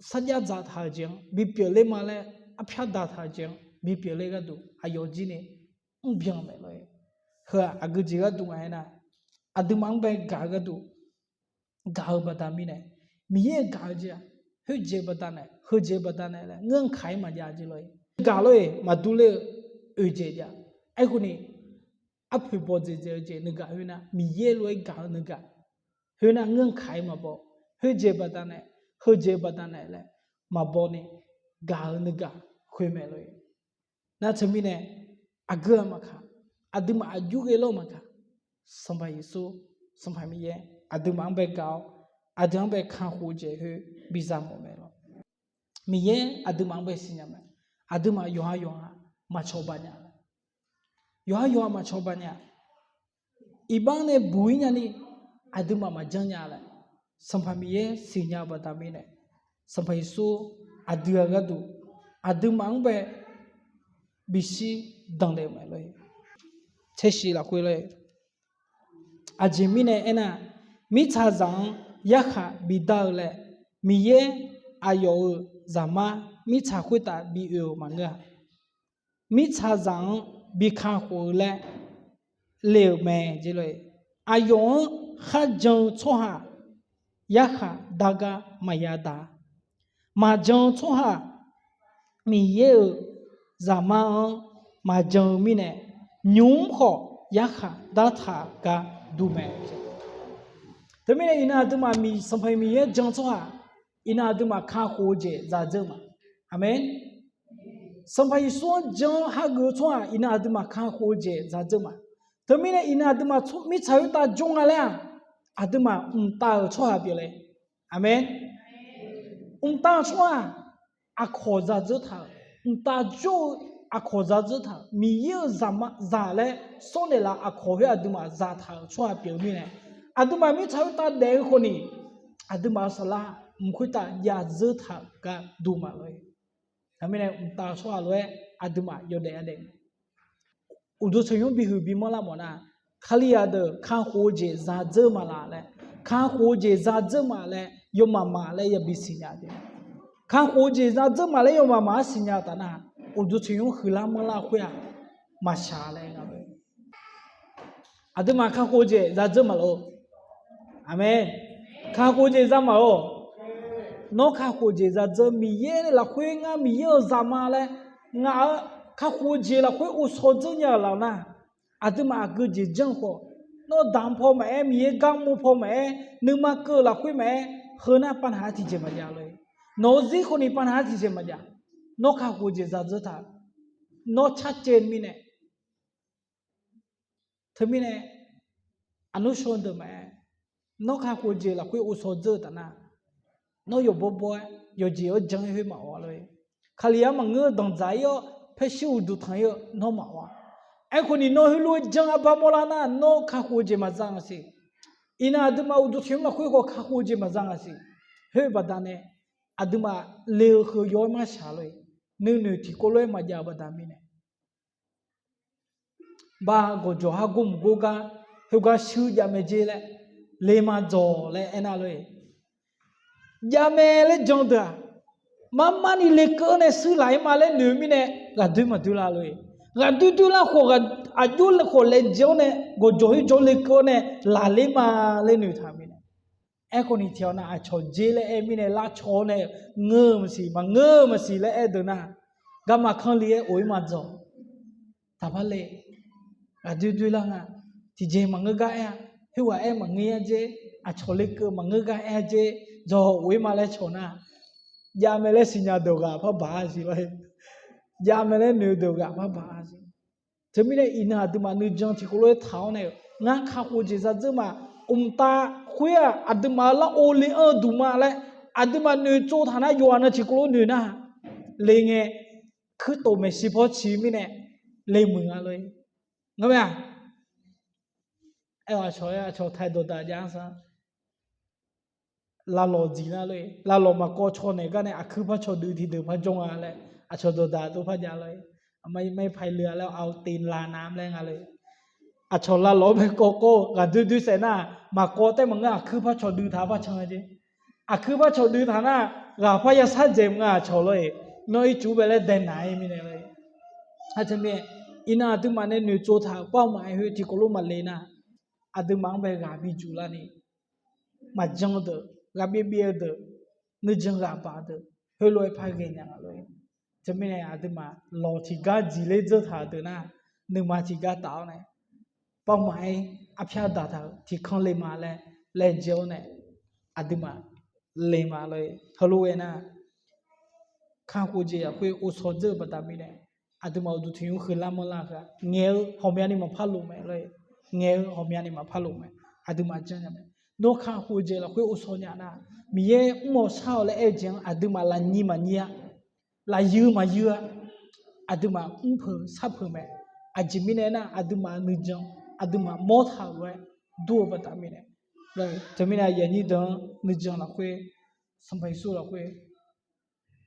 sarjax dzaqtaq-euq jeq-anr bipyeuf ler ma laer, arpyar daqtaq-euq jeq-anr bipyeuf ler gharduq aqyawf jir ni mrbyan mae lor-eq. Heu-aq aqgeu jeq gharduq nga aernar, aqduimaf-anr bae gaq-eu gharduq, gaq-eu baqda mirnae, Miqyaer-euq gaq-eu jeq-aq, khoerdzaeq baqdanae, heujeq baqdanae laer ngeur-anr kaq-ir maqjav jeq lor-ir. Gaq lor-eq maqdur ler-eu oeq dzaeq jav. Aerkhawf ni, arpoeq bawqdzaeq dzaeq-eu jeq nuigaq khoernar, Miqyaer lof-aer gaq-eu nuigaq khoernar, ngeur-anr kaq-ir maqbaw. Khoerdzaeq baqdanae, heujeq baqdanae laer maqbaw ni, gaq-eu nuigaq khoer mae lor-ir. Nar teumirnae, aqgeu-aq maqkaq, aqduimaf aqjox ghae lawr maqkaq, Sanqpaq Yeqsur, Sanqpaq Miqyaer aqduimaf-anr bae gaq-awr, aqdui-anr bae kakhof-eu jeq khoer biza mawf mae lor. Miqyaer aqduimaf-anr bae siqnya mae. Aqduimaf yawqha yawqha maqcawba nya. Yawqha yawqha maqcawba nya. Iqbax nae buq-ir nyani, aqduimaf maqjanr nya laer, Sanqpaq Miqyaer siqnya-eu baqda mirnae, Sanqpaq Yeqsur aqdui-aq gharduq, aqduimaf-anr bae bishir danqdaef-eu mae lor-ir. Tsershiq lafkhoer lor-ir. Aqjeq mirnae aernar, mirtsaqzaq-anr yarkhaq bidar-eu laer, Miqyaer aqyawf-euq Zaqmar mirtsaq khoertav bi oe-euq maqngeur-a. Mirtsaqzaq-anr bi kakhof-eu laer le-euq mae jeq lor-ir. Aqyawf-anr kharjan-eu tsawrhaq yarkhaq dar gar maqya da. Maqjan-eu tsawrhaq Miqyaer-euq Zaqmar-anr maqjan-eu mirnae, nymq-mr khawf yarkhaq dartaq-eu gar dur mae. Teumirnae iqnan aqduimaf Sanqpaq Miqyaer jan-eu tsawrhaq, iqnan aqduimaf kakhof-eu jeq zadzeur ma. Aqmeq. Sanqpaq Yeqsur-anr jan-awr hageuf-eu tsawrhaq iqnan aqduimaf kakhof-eu jeq zadzeur ma. Teumirnae iqnan aqduimaf mirtsaq khoertav jawr nga laer-aq, aqduimaf mqtav-euq tsawrhaq pyeufle. Aqmeq. Mqtav-eu tsawrhaq aqkawq zadzeur taq-euq, mqtav jawr-eu aqkawq zadzeur taq-euq, Miqyaer-euq zaq laer sawr naeqlaf aqkawq khoer aqduimaf zataq-euq tsawrhaq pyeuf-eu mirnae, aqduimaf mirtsaq khoertav daef-eu khawf ni, aqduimaf-euq saflar mq khoertav yadzeur taq-euq gar dur ma lor-ir. Teumirnae mqtav-eu tsawrhaq lof-aer aqduimaf yawdaef yadaef Uqduq tanqnymr bihuiq bimanr lar mawf nar, Kalizaq deuq kakhof-eu jeq zadzeur ma laq laer, kakhof-eu jeq zadzeur ma laer yawmaf maf laer yabi siqnya de. Kakhof-eu jeq zadzeur ma laer yawmaf maf-anr siqnya-eu taf nar, uqduq tanqnymr huiqlar manrlar khoer-aq, maqshaq laer nga. Aqduimaf kakhof-eu jeq zadzeur ma lor. Aqmeq. Kakhof-eu jeq za ma lor. Nawr kakhof-eu jeq zadzeur, Miqyaer lafkhoer ngar Miqyaer-euq zaqma laer, ngaq-euq kakhof-eu jeq lafkhoer ovshaw dzeur nya-euq laf nar, aqduimaf aqgeu jeq janr khawf, nawr damq paw maqaer, Miqyaer gar mr paw maqaer, nuima keuv-eu lafkhoer maqaer, heu nar pavnaq-aer tiqjeq maqjav lor. Nawq-eu zir khawf ni pavnaq-aer tiqjeq maqjav. Nawr kakhof-eu jeq zadzeur taq, nawr carcaev mirnae Teumirnae, aqnur shaw deuq maqaer, nawr kakhof-eu jeq lafkhoer ovshaw dzeur-eu taf nar, nawr yawqbawr bawr-aer yawqjeq-anr jan-aer khoer maqawq lor-ir. Kali-anr maqngeur-eu danqdzaq-ir-awr paershir uqduq tanq-ir-eu nawr maqawq-a. Aerkhawf ni nawr heulof-aer jan arbar mawrlar nar, nawr kakhof-eu jeq maqza ngaq siq. Iqnan aqduimaf uqduq tanqnymr lafkhoer khawf kakhof-eu jeq maqza ngaq siq. Khoer baqdanae, aqduimaf le-eu heu yaw-aer marshaq lor-ir. Nuinoeq tiqkawv lof-aer maqjav-eu baqda mirnae, ba gawqjawq har gor mq gor gar, khoergar shuir jav mae jer laer, le ma dzawq laer aernar lor-ir. Jav mae laer jan deuq-aq, marmar ni lekeuv-anr nae shuir laq-ir ma laer noeq-eu mirnae, ghaqdoer maqdoer lar lor-ir. Ghaqdoer doer lar khawf, aqjox khawf laejae-awr nae gawqjawq khoerjawr lekeuv-awr nae laqler ma laer noeqtaq-euq mirnae. Aerkhawf ni tiqghaq nav aqcawq jer laer aer mirnae lavcawv-awr nae ngeur-eu maqsiq, maqngeur-eu maqsiq laer aer deuq nar, garma kanr li-aer of-ir ma dzawq. Taqpar le, ghaqdoer doer lar nga. Tiqjeq maqngeur gar aer-a, khoerghaq aer maqngeur-a jer, aqcawq lekeuv maqngeur gar aer-a jer, dzawq of-ir ma laer cawq nar, jav mae laer siqnya deuq ghaq par baq-a siq lor-ir. Jav mae laer noeq deuq ghaq par baq-a siq. Teumirnae iqnan aqduimaf nuijan tiqkawv lof-aer taq-awr nae-euq, ngar kakhof jeq zadzeur ma. Mqtav khoer-aq, aqduimaf-euq lar-or le anr-eu duq ma laer, aqduimaf noeqtsov taq nar, yawqha nan tiqkawv lof noeq nar, le ngae, kuirtof maeqshi pawr ciq mirnae, le muiq nga lor-ir. Ngar mae-aq, aer-awq aqcawq-aer aqcawq taq-aer dawqdaq jav-anr sar. Lavlawq dziq nar lor-ir, lavlawq maqkawv caw naeq gar nae aqkuir par cawdui tiqdeuq par jawr nga laer, aqcawq dawqdaq tov par jav lor-ir. Maqpaq-ir paq-ir le-a laer, ao te la nav laer nga lor-ir. Aqcawq lavlawq-anr bae kawv kawv-eu ghaqdoer doer saef nar, maqkawv taef maqngeur, aqkuir par cawdui taq par can nga jer. Aqkuir par cawdui taq nar, ghaq par yashar dzaeq mq nga aqcawq lor-ir. Nawr ircuf bae laer dae naq-ir mirnae lor-ir. Aqcawq mirnae, Iqnan aqduimaf nae noeqtsov taq-euq เป้าหมาย khoer tiqkawv lof maqle nar, aqduimaf-anr bae ghaq bijuf larni, maqjan-eu deuq, ghaq byaev byaev-eu deuq, nuijan ghaq baq-eu deuq, heulof-aer par ghaenya nga lor-e. Teumirnae aqduimaf lawq tiqgar dziqler dzeur taq-euq deuq nar, nuima tiqgar taf-awr nae, เป้าหมาย arpyar daqtaq-euq tiqkanr le ma laer laejae-awr nae, aqduimaf le ma lor-e. Heulof-aer nar, kakhof jeq lafkhoer ovshaw dzeur-eu baqda mirnae, aqduimaf uqduq tanqnymr heular manrlar-eu heu-aq, ngaeq-eu ghawqmyani maqpar lof mae lor-e. Ngaeq-eu ghawqmyani maqpar lof mae. Aqduimaf janrnya mae. Nawr kakhof jeq lafkhoer ovshaw nya nar, Miqyaer mr-awq shar-awq laer aer-eu jeq-anr aqduimaf lafnyir maqnyir-a, lafyuir maqyuir-a, aqduimaf mrpeuq sharpeuq mae. Aqjeq mirnae aernar, aqduimaf nuijan, aqduimaf mawr taq-euq lof-aer dur-eu baqda mirnae, teumirnae aqyuif aqnyir deuq-anr nuijan lafkhoer, Sanqpaq Yeqsur lafkhoer,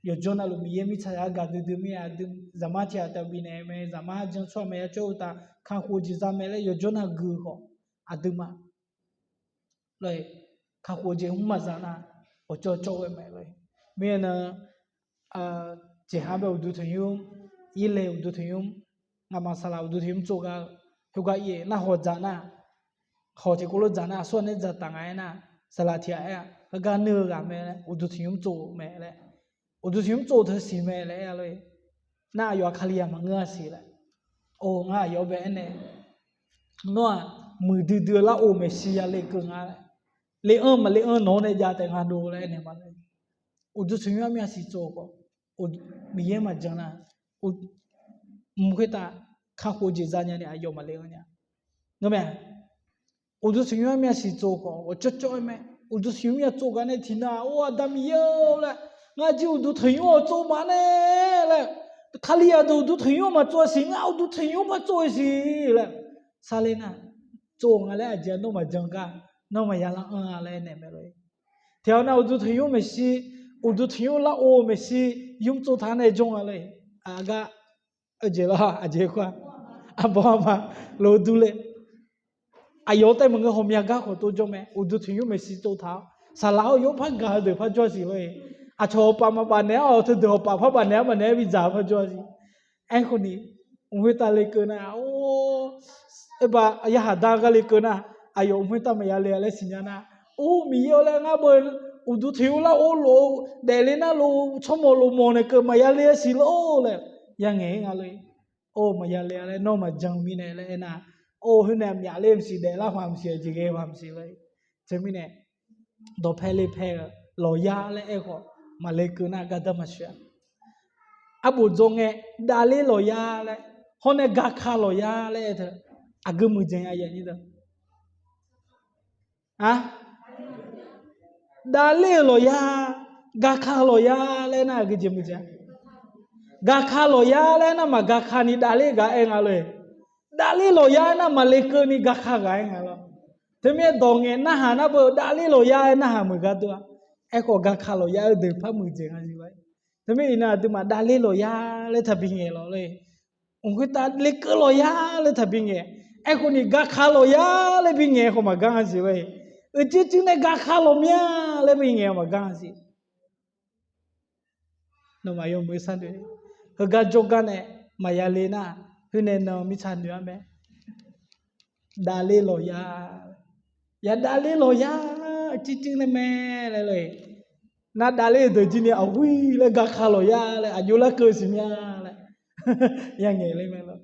yawqjawr navluf Miqyaer mirtsaq yagaq duidui mir-a aqdui, zaqmar tiq ghaq taef bifnaeq mae, zaqmar jan tsawrhaq maqya cawr-eu uqtaf kakhof jeq za mae laer yawqjawr nav gui-eu khawf, aqduimaf kakhof jeq mr maqza nar, awqcawv cawv ghae mae lor-e. Mirnae nar, jeqha bae uqduq tanqnymr, irle uqduq tanqnymr, ngaqmaf saqlaq uqduq tanqnymr tsov gar-eu, khoergar ir-e narhawq dzaq nar, hawq tiqkawv lof dzaq nar, aqsur ghaq nae dzaqtaf nga aernar, saqlaq tiq ghaq aer-a, heugar nuir-eu ghaq mae laer, uqduq tanqnymr tsov mae laer, uqduq tanqnymr tsov teu siq mae laer aer-a lor-e. Nar aqyawf-aq Kalizaq maqngeur-a siq laer. Or, ngar aqyawf-anr bae aernaeq, nawr-aq muiqdui dui-eu lar-or maeqshi yale keuv nga laer, le-anr maqle-anr nawq-anr nae jav taef nga dov laer aernaeq ma lor-e. Uqduq tanqnymr armyavsiq tsov-eu khawf, Miqyaer maqjan nar, mq khoertav kakhof jeq zanya ni aqyawf maqle-anr nya. Ngeurmae, uqduq tanqnymr armyavsiq tsov-eu khawf, awqcawv cawv-aer mae. Uqduq tanqnymr ya tsov gar nae tiqnan-aq, or, Aqda Miqyaer-or laer, ngar jir uqduq tanqnymr-awq tsov ma nae laer, Kalizaq deuq uqduq tanqnymr maqtsov-a siq, ngar uqduq tanqnymr maqtsov-a siq laer, sarler nar, tsov nga laer aqjeq-aq nawr maqjan gar, nawr maqya lar-anr-a laer aernaeq mae lor-e. Tiqghaq nav uqduq tanqnymr maeqshi, uqduq tanqnymr lar-or maeqshi, yur tsov taq nae jawr nga lor-e. Aqgar, aqjeq lar aqjeq khoer-a, arbawr arma lof dur ler. Aqyawf-anr taef maqngeur, ghawqmya gar khawf tov jawr mae. Uqduq tanqnymr maeqshi tsov taq-awr, saqlaq-awr yawr par gaq-eu deuq par jawr-a siq lor-e. Aqcawq hawpaf maqbaf naeq-awr, teu deuq hawpaf par baf naeq-awr baf naeq-aer bidzaq-eu par jawr-a siq. Aerkhawf ni, mq khoertav lekeuv nar, or, aerbav yarhaq dar gar lekeuv nar, aqyawf mq khoertav maqya le-a laer siqnya nar, or, Miqyaer-or laer ngar beu uqduq tanqnymr lar-or lof-eu daefle nar lof-eu tsawrmawq lof mawq nae keuv maqya le-a siq lor laer, yangaeq-ir nga lor-e. Or, maqya le-a laer nawr maqjan mirnae laer aernar, or, khoer nae myaf ler maqsiq, daeflar paq maqsiq, aqjeq ghae paq maqsiq lor-e. Teumirnae, dawqpae le pae-eu lawqyar laer aer khawf, maqle keuv nar gardanr maqshir-a. Arbof dzaw ngae, davler lawqyar laer, hawr nae gaka lawqyar laer aer teu, aqgeu muiqdzaeq nya. Davler-euq lawqyar, gaka lawqyar laer nar aqgeu jeq muiqdzaeq-a. Gaka lawqyar laer nar maq gaka ni davler ghaq aer nga lor-e. Davler lawqyar aer nar maqle keuv ni gaka ghaq aer nga lor. Teumirnae dawq ngaeq narhaq nar beu davler lawqyar aer narhaq meuq gar dur-a. Aerkhawf gaka lawqyar aer-eu deuq par muiqdzaeq nga jeq-a. Teumirnae iqnan aqduimaf davler lawqyar laer taqbi ngaeq lawq lor-e. Mq khoertav lekeuv lawqyar laer taqbi ngaeq. Aerkhawf ni gaka lawqyar laer bi ngaeq khawf maqgar nga jeq lor-e. Uicuiv cuiv nae gaka lawqmya laer bi ngaeq maqgar nga jeq. Nawmaf yawmuiq sharnoeq, heugar jawrgar nae maqya le nar, khoer nae nan mirtsaq noeq-ar mae. Davler lawqyar, ya davler lawqyar, uicuiv cuiv nae mae laer lor-e. Nar davler-eu deuq jir ni aqhuir laer gaka lawqyar laer aqjox larkeuv siq mya laer yangaeq ler mae lor.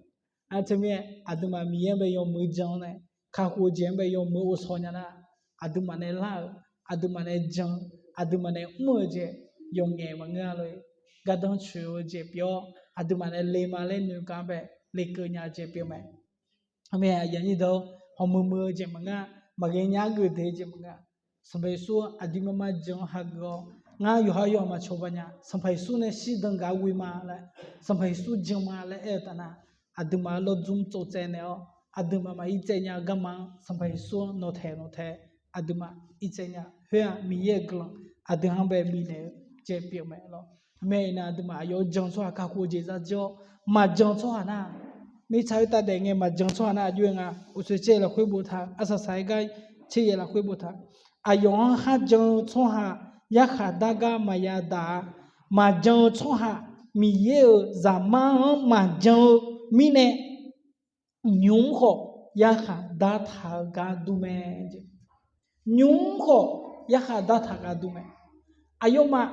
Aqteu mir-aer aqduimaf Miqyaer-anr bae yawmuiq jan-awr nae, kakhof-eu jeq-anr bae yawmuiq ghovshaw nya nar, aqduimaf nae lar-euq, aqduimaf nae jan, aqduimaf nae mr-eu jeq yawqngaef maqngeur-a lor-e. Gardanr coeq-eu jeq pyeuf-awr, aqduimaf nae le ma laer noeqgar-anr bae lekeuv nya-eu jeq pyeuf mae. Aqmeq aqyuif aqnyir deuq-or, hawmuiq muiq-eu jeq maqngeur, maqghae nya argeuq de jeq maqngeur. Sanqpaq Yeqsur aqdui marmar jan-anr hageuf-awr, ngar yawqha yawqha maqcawba nya, Sanqpaq Yeqsur nae shirdan gaq-awr ghoe ma laer, Sanqpaq Yeqsur jan ma laer aer-eu taf nar, aqduimaf-anr lawrdzmr tsovtsaev naeq-awr, aqduimaf maqir tsaev nya-eu garma-anr Sanqpaq Yeqsur-anr nawqtaeq nawqtaeq aqduimaf ir tsaev nya. Khoer-aq Miqyaer-euq guiqlanq aqdui-anr bae bifnaeq-eu jeq pyeuf mae lor. Aqmeq iqnan aqduimaf aqyawf-anr jan tsawrhaq kakhof-eu jeq zadzeur-awr, maqjan tsawrhaq nar, mirtsaq khoertav daef ngae maqjan tsawrhaq nar aqjox-aer nga, uqtsoeq caer-eu lafkhoer boftaq, arsaq saq-aer gar caer yaeq lafkhoer boftaq, aqyawf-anr kharjan-eu tsawrhaq yarkhaq dar gar maqya daq-a. Maqjan-eu tsawrhaq, Miqyaer-euq Zaqmar-anr maqjan-eu mirnae, nymq-mr khawf yarkhaq dartaq-eu gar dur mae jeq. Nymq-mr khawf yarkhaq dartaq gar dur mae. Aqyawfmaf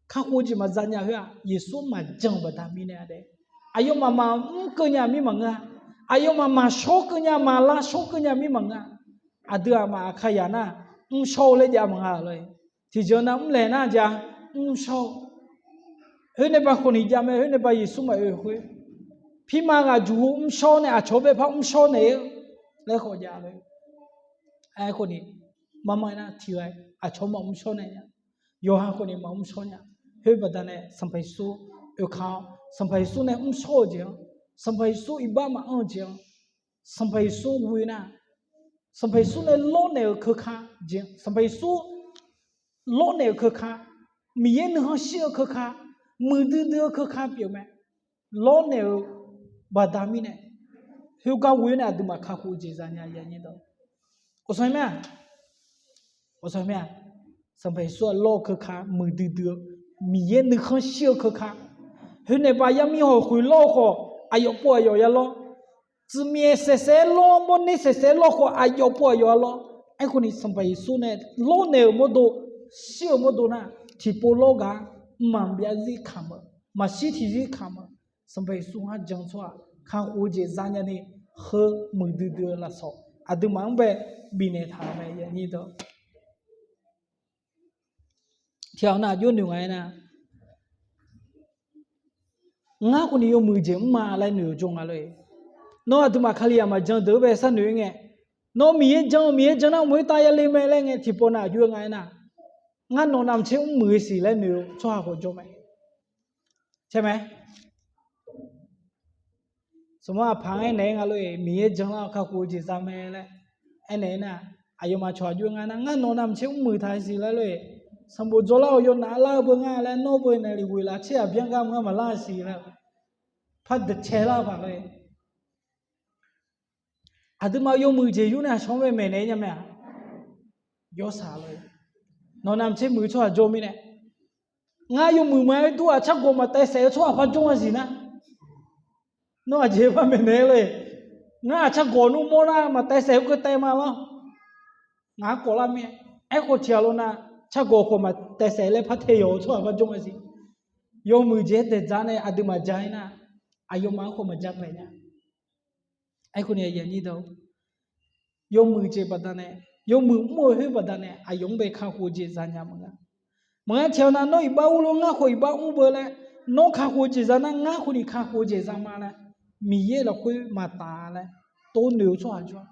kakhof-eu jeq maqza nya khoer-aq, Yeqsur maqjan-eu baqda mirnae-a de. Aqyawfmaf maqmr keuv nya mir maqngeur-a. Aqyawfmaf maqshawr keuv nya, maqlavshawr keuv nya mir maqngeur-a. Aqdui-aq maf aqkaqyaq nar, mrshawr-eu laer jav maqnga lor-e. Tiqjeq nav mrlaeq nar jav, mrshawr-eu. Khoer nae ba khawf ni jav mae, khoer nae ba Yeqsur maqoe khoer. Pirma ghaq juq-eu mrshawr nae aqcawq bae par mrshawr naeq-eu laer khawf jav lor-e. Aerkhawf ni, marma nar tiq ghaq aqcawq maqmrshawr naeq nya. Yawqha khawf ni maqmrshawr nya. Khoer baqda nae Sanqpaq Yeqsur oekaq-awr, Sanqpaq Yeqsur nae mrshawr-eu jeq-anr, Sanqpaq Yeqsur iqbax maqanr-eu jeq-anr, Sanqpaq Yeqsur ghoe nar, Sanqpaq Yeqsur nae lawrnaeq-euq keuka jeq, Sanqpaq Yeqsur lawrnaeq-euq keuka, Miqyaer nuikhanr shir-eu keuka, muiqdui dui-eu keuka pyeuf mae. Lawrnaeq-eu baqda mirnae, khoergar ghoe nae aqduimaf kakhof-eu jeq za nya-a. Awqsanq mae-aq, Awqsanq mae-aq, Sanqpaq Yeqsur-aq lawr-eu keuka, muiqdui dui-eu, Miqyaer nuikhanr shir-eu keuka. Khoer nae ba yarmir hawq khoeq lawr-eu khawf, aqyawf pov aqyawf ya lawr. Tsuif myaef saeqsaeq-aer lawr, mawrner saeqsaeq-aer lawr khawf, aqyawf pov aqyawf ya lawr. Aerkhawf ni Sanqpaq Yeqsur nae lawrnaeq-euq mawrdo, shir-euq mawrdo nar, tiqpov lawr gaq-a. Mqmaq maqbyav zir kamq-eu, maqshir tiqzir kamq-eu, Sanqpaq Yeqsur ngar jan-eu tsawrhaq kakhof-eu jeq za nya ni, heu muiqdui dui-eu lafsawq aqduimaf-anr bae bifnaeq taq-euq mae. Tiqghaq nav jawrnoeq nga-aer nar, ngar khawf ni yawmuiq jeq mr ma laer noeq-eu jawr nga lor-e. Nawr aqduimaf Kalizaq maqjan deuq-anr bae sharnoeq-ir ngae, nawr Miqyaer jan-eu, Miqyaer jan nar mq khoertav yale mae laer ngae tiqpawf nav aqjox-aer nga-aer nar, ngar nawq navmaqtser mrmuiq-eu siq laer noeq-eu tsawrhaq khawf jawr mae. Caer mae. Saqmar aqpaq-anr aernaeq-aer nga lor-e, Miqyaer jan lar-awr kakhof-eu jeq za mae laer aernaeq-aer nar, aqyawfmaf cawq aqjox-aer nga nar, ngar nawq navmaqtser mrmuiq taq-eu siq laer lor-e, sanqbof dzaw lar-awq yawnav lar-eu beu nga laer nawr beu naeq lef ghoeq laf tser aqbyan gar maqlar-eu siq laer par deuq cae lar-eu paq lor-e. Aqduimaf yawmuiq jeq yur nae aqcawq-anr bae maeqnaeq-aer nya mae-aq, yawshaq lor-e. Nawq navmaqtser muiq-eu tsawrhaq jawr mirnae, ngar yawmuiq ma-aer dur-aq, cargawq maqtaev saef-eu tsawrhaq par jawr-a siq nar, nawr aqjeq par maeqnaeq lor-e. Ngar-aq cargawq nmr mawr nar maqtaev saef-eu keuv taev ma lawr. Ngaq-anr kawv lar mir-aer, aerkhawf tiqghaq lawnav cargawq khawf maqtaev saef laer par tae yawq-eu tsawrhaq par jawr-a siq. Yawmuiq jeq-aer daeq dzaq nae aqduimaf ja-ir nar, aqyawfmaf-anr khawf maqja paeq nya. Aerkhawf ni, yawmuiq jeq baqdanae, yawmuiq mr-eu khoer baqdanae aqyawf-anr bae kakhof-eu jeq za nya maqnga. Maqnga tiqghaq nav nawr iqbax urlof ngar khawf iqbax mr beu laer, nawr kakhof-eu jeq za nar ngar khawf ni kakhof-eu jeq za ma laer, Miqyaer lafkhoer maqtaf laer tov noeq-eu tsawrhaq jawr-a.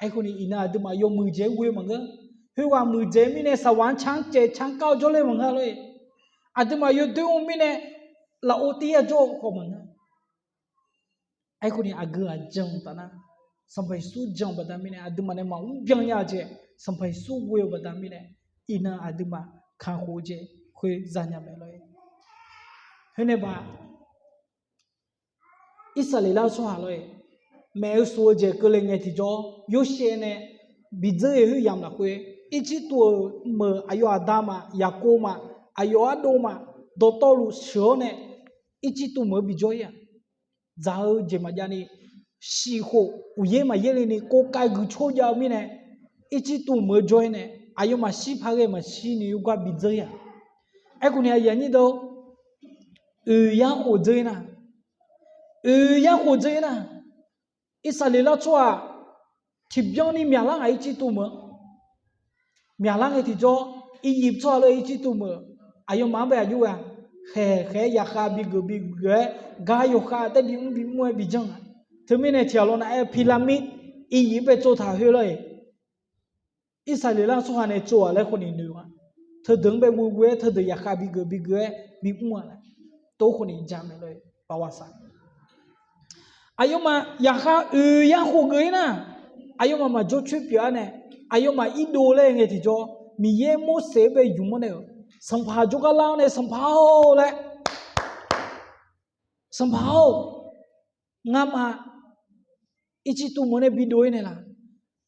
Aerkhawf ni iqnan aqduimaf yawmuiq jeq-aer ghoe maqngeur. Khoerghaq muiqdzaeq mirnae saqwaq-anr car-anr caev car-anr kar-eu jawrler maqngeur lor-e. Aqduimaf yawdoer mr mirnae lafov tir yajawr-eu khawf maqngeur. Aerkhawf ni aqgeu aqjan taf nar, Sanqpaq Yeqsur jan-eu baqda mirnae aqduimaf nae maqmr byan nya-eu jeq, Sanqpaq Yeqsur ghoe-eu baqda mirnae, iqnan aqduimaf kakhof-eu jeq khoer za nya mae lor-e. Khoer nae ba Irsaqleqlav tsawrhaq lor-e, maeq-eu shuf-eu jeq keuvle ngae tiqjawr, Yorsaev nae bidzeur-eu khoeryamq lafkhoer, Irjirtuv-euq meuq aqyawf aqda ma, Yaqkov ma, aqyawf ardov ma, dawqtawvluf sheuq-awr nae Irjirtuv meuq-anr bijawr-ir-aq, dzaq-eu jeq maqjav ni, shif khof uqyaer maqyaer le ni kovkav guiqcawr jav-eu mirnae, Irjirtuv meuq-anr jawr-ir nae aqyawfmaf shir paq ghae maqshir ni yawgar bidzeur-ir-aq. Aerkhawf ni aqyuif aqnyir deuq, oeq yar khof dzeur-ir nar, oeq yar khof dzeur-ir nar, Irsaqleqlav tsawrhaq tiqbyan ni myaqlar ngaq Irjirtuv meuq-anr. Myaqlar ngae tiqjawr, Iqyif tsawrhaq lor-e Irjirtuv meuq, aqyawfmaf-anr bae aqjox ghae-a, khaeq khaeq-aer yaqkhav bigeuf bigeuf-aer, gar yawkhav taer bimr bimr-aer bijanr-a. Teumirnae tiqghaq lawnav aer-eu pyramid, Iqyif-anr bae tsovtaq khoer lor-e, Irsaqleqlav tsawrhaq nae tsov-aq laer khawf ni noeq-a. Teudeuq-anr bae ghoe ghoe-aer teudeuq yaqkhav bigeuf bigeuf-aer bimr-a laer, tov khawf ni ja mae lor-e, pawqwaq saq. Aqyawfmaf yaqkhav oeq yar khof geuf-ir nar, aqyawfmaf maqjawr coer pyeuf-a nae, aqyawfmaf irdov laer ngae tiqjawr, Miqyaer Morseq-anr bae ymq-anr nae-euq, sanqpaq jawrgar lar-awr nae, Sanqpaq-or laer, Sanqpaq-or, ngamaf Irjirtuv meuq nae bidov-ir naeqlaf?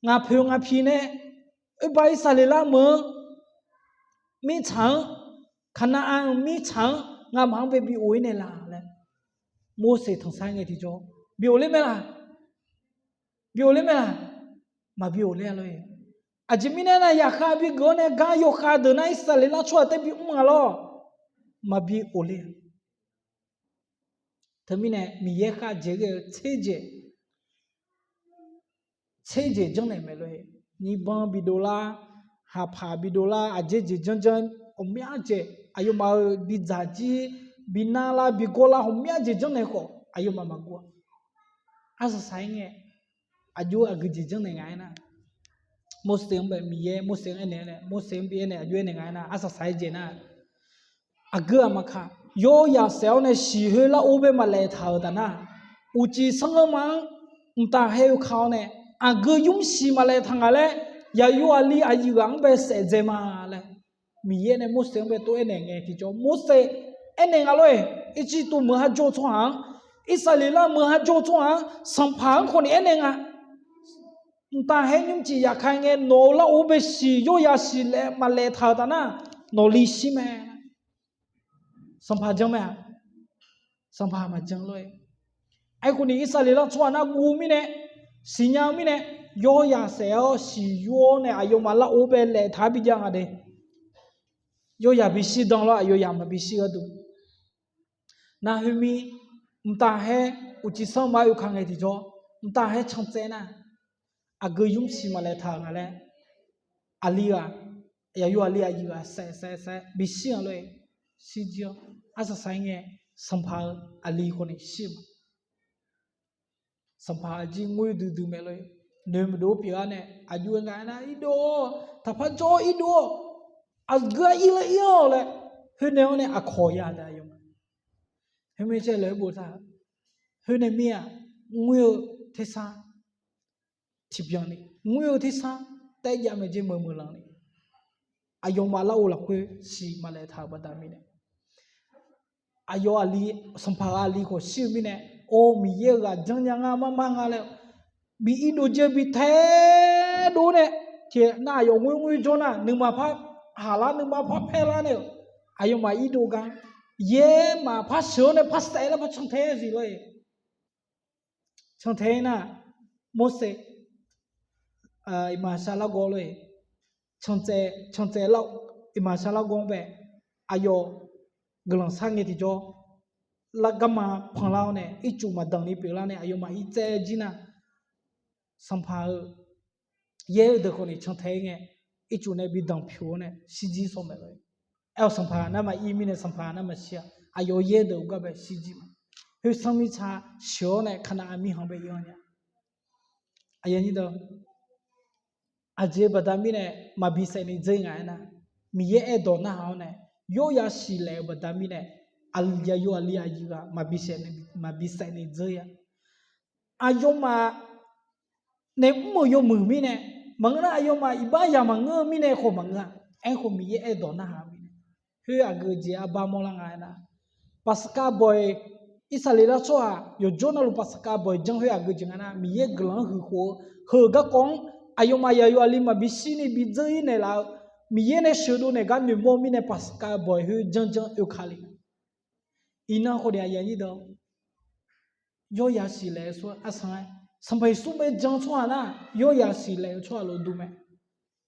Ngaq poeq ngaq piq nae oerbar Irsaqleqlav meuq-anr mirtsaq-anr, Kaqnaqav-euq mirtsaq-anr ngamaf-anr bae bi of-ir naeqlaf laer, Morseq tanqsar ngae tiqjawr bi of ler mae laf? bi ghofler mae-a? Maqbi ghofler-a lor-e. Aqjeq mirnae aernar, yaqkhav bigeuf-awr nae gar yawkhav deuq nar Irsaqleqlav tsawrhaq taef bi mr-a lor. Maqbi ghofler-a. Teumirnae Miqyaer khavjeq ghae-eu tserjeq tserjeq janrnaeq mae lor-e. Nyiqbanq bidov lar, haqpaq bidov lar, aqjeq jeq janrjanr ghawqmya jeq aqyawfmaf-euq bidzaq jir, binar lar, bigawr lar, ghawqmya jeq janrnaeq khawf aqyawfmaf maqguv-a. Arsaq saq-aer ngae, aqjox aqgeujeq janrnaeq nga aernar, Morseq-anr bae Miqyaer Morseq-anr aernaeq-aer nae, Morseq-anr bi aernaeq, aqjox aernaeq nga aernar, arsaq saq-aer jeq nar, aqgeu aqmaqkaq, yawr yaq saef-awr nae siq khoer lar or bae maqlaef taq-euq taf nar, uqcif sanr-eu ma-anr mqtav haer-eu ka-awr nae, aqgeu nymr siq maqlaef taq nga laer, yaqyo aqli aqyuif ghaq-anr bae saef dzae ma laer, Miqyaer nae Morseq-anr bae tov aernaeq ngae tiqjawr, Morseq aernaeq nga lor-e. Irjirtuv meuq har jawr-eu tsawrhaq-anr, Irsaqleqlav meuq har jawr-eu tsawrhaq-anr, sanqpaq-anr khawf ni aernaeq nga. Mqtav haer nymrcif yaqkhav ngae, nawq-euq lar or bae siq yawr yaq siq laef maqlaef taq-euq taf nar, nawqli shir mae. Sanqpaq janr mae-a? Sanqpaq maqjan lor-e. Aerkhawf ni Irsaqleqlav tsawrhaq nar guv-eu mirnae, siqnya-eu mirnae, yawr yaq saef-awr siq yur-awr nae aqyawfmaf lar or bae laef taq-aer bijav nga de. Yawr yaq bishir dan lor, aqyawf yaq maqbishir gharduq. Nar khoermir, mqtav haer uqcif sanr ma oe ka ngae tiqjawr, mqtav haer can tsaev nar, aqgeu nymr siq maqlaef taq-euq nga laer, aqli ghaq, yaqyo aqli aqyuif ghaq saef saef saef bishir-a lor-e. Shirjir-awr arsaq saq-aer ngae, sanqpaq-eu aqli khawf ni shir-eu ma. Sanqpaq aqjir ngoer duidui mae lor-e. Noeqdov pyeuf-awr nae aqjox-aer nga aernar, irdov-awr, taqpar jawr-awr irdov-awr, aqgeu-a ir laer ir-awq laer, khoernae-awr nae aqkawq ya taef aqyawfmaf. Khoermirnae caer laer boftaq, khoernae mir-aq, ngoer-eu tersar tiqbyan ni, ngoer-eu tersar taef jav mae jeq meuq meuq lanq ni, aqyawfmaf lar or lafkhoer siq maqlaef taq-euq baqda mirnae, aqyawf aqli, sanqpaq ghaq aqli khawf shir-eu mirnae, or Miqyaer-euq ghaq janrnya nga mar mar nga laer, bi irdov jeq bi taedov nae, tiqnar aqyawf ngoer ngoer jawr nar, nuima par haq lar, nuima par paer lar nae-euq, aqyawfmaf irdov gar, yaer maqpar sheuq-awr nae par saef lar par cantae zif lor-e. Cantae-ir nar, Morseq, iqmaqshaq largawv lor-e, cantae, cantae lar, iqmaqshaq largawv-anr bae, aqyawf guiqlanq sar ngae tiqjawr, lar garma panlar-awr nae ircuf maqdanq ni pyeuflar nae aqyawfmaf irtsaev jir nar, sanqpaq-eu yaer-eu deuq khawf ni cantae-ir ngae, ircuf nae bi danq pyuq-awr nae shirjir sawq mae lor-e. Aer-awq sanqpaq nar maqir mirnae sanqpaq nar maqshir-a, aqyawf yaer deuq-eu gar bae shirjir ma. Khoer sanr mirtsa sheuq-awr nae Kaqnaq-aq mirkhanq bae ir-awr nya. Aqjeq baqda mirnae maqbi saef ni dzeur-ir nga aernar, Miqyaer aerdawq narhaq-awr nae yawr yasiq laef-eu baqda mirnae, aqli yaqyo aqli aqyuif ghaq maqbi saef ni, maqbi saef ni dzeur-ir-a. Aqyawfmaf nae mr-euq yawmuiq mirnae maqngeur nar, aqyawfmaf iqbax yaq maqngeur-eu mirnae khawf maqngeur-a. Aerkhawf Miqyaer aerdawq narhaq-eu mirnae, khoer aqgeu jeq arbar mawrlar nga aernar, Paqsaqkav bawq-iq, Irsaqleqlav tsawrhaq yawqjawr navluf Paqsaqkav bawq-iq janr khoer aqgeu jeq nga nar, Miqyaer guiqlanq-anr huiq khof-eu heu-eu garkawv-anr aqyawfmaf yaqyo aqli maqbi shir ni bi dzeur-ir naeqlaf-eu, Miqyaer nae sheuqdov naeq gar noeqmawr-eu mirnae Paqsaqkav bawq-iq khoer janrjanr oekale. Iqnan khawf ni aqyuif aqnyir deuq, yawr yasiq laef-eu tsawrhaq arsan-aer, Sanqpaq Yeqsur bae jan-eu tsawrhaq nar, yawr yasiq laef-eu tsawrhaq lof dur mae.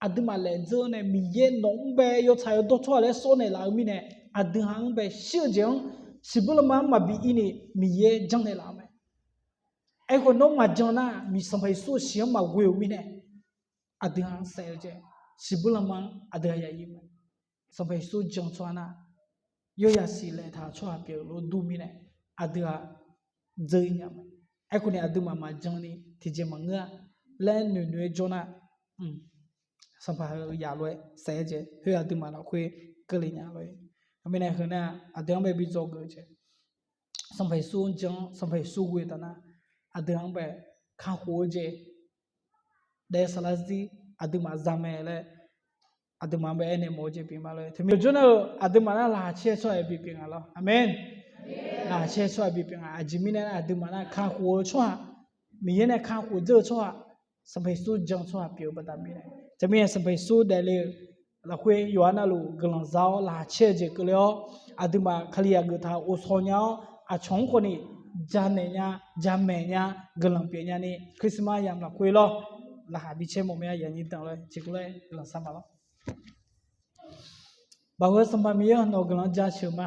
Aqduimaf laef dzeur nae Miqyaer nawq-anr bae yawtsaq yawdawr tsawrhaq laer sawr naeqlaf-eu mirnae, aqdui ha-anr bae shir-eu jeq-anr siqbur lanma-anr maqbi ir ni Miqyaer janrnaeq laf-eu mae. Aerkhawf nawr maqjan nar, Sanqpaq Yeqsur-euq siq-anr maqghoe-euq mirnae, aqdui ha-anr saef-eu jeq siqbur lanma-anr aqdui ha yaqir mae. Sanqpaq Yeqsur jan-eu tsawrhaq nar, yawr yasiq laeftaq-eu tsawrhaq pyeuf-eu lof dur mirnae, aqdui ha dzeur-ir nya mae. Aerkhawf ni aqduimaf maqjan ni tiqjeq maqngeur-a laer noeqnoeq-aer jawr nar, Sanqpaq heu yaf lof-aer saef-aer jeq khoer aqduimaf lafkhoer keuvle nya lof-aer. Heumirnae heu nar aqdui-anr bae bi dzawgeuf-eu jeq, Sanqpaq Yeqsur-anr jan-awr Sanqpaq Yeqsur ghoe taf nar, aqdui-anr bae kakhof-eu jeq daef saqlaq zir aqduimaf za mae laer, aqduimaf-anr bae aernaeq mawf-eu jeq pyeuf ma lor. Teumirnae jawr nar-eu aqduimaf nar laqkhaq caer-eu tsawrhaq bi pyeuf nga lor. Aqmeq. Laqkhaq caer-eu tsawrhaq bi pyeuf nga. Aqjeq mirnae nar aqduimaf nar kakhof-eu tsawrhaq, Miqyaer nae kakhof dzeur-eu tsawrhaq, Sanqpaq Yeqsur jan-eu tsawrhaq pyeuf-eu baqda mirnae. Teumirnae Sanqpaq Yeqsur daefle-eu lafkhoer yawqha navluf guiqlanq za-awr laqkhaq caer-eu jeq keuvle-awr, aqduimaf Kalizaq geuftaq-euq ghovshaw nya-awr aqcawq-anr khawf ni janaeq nya, jamaeq nya, guiqlanq pyeuf nyani Christmas yamq lafkhoer lawr, laqkhaq bi caer mawf mae-a, yaqnyir danq lof-aer jeq kur laer guiqlanq sar ma lawr. Baoq heu Sanqpaq Miqyaer-anr nawq-eu guiqlanq jaceuq ma.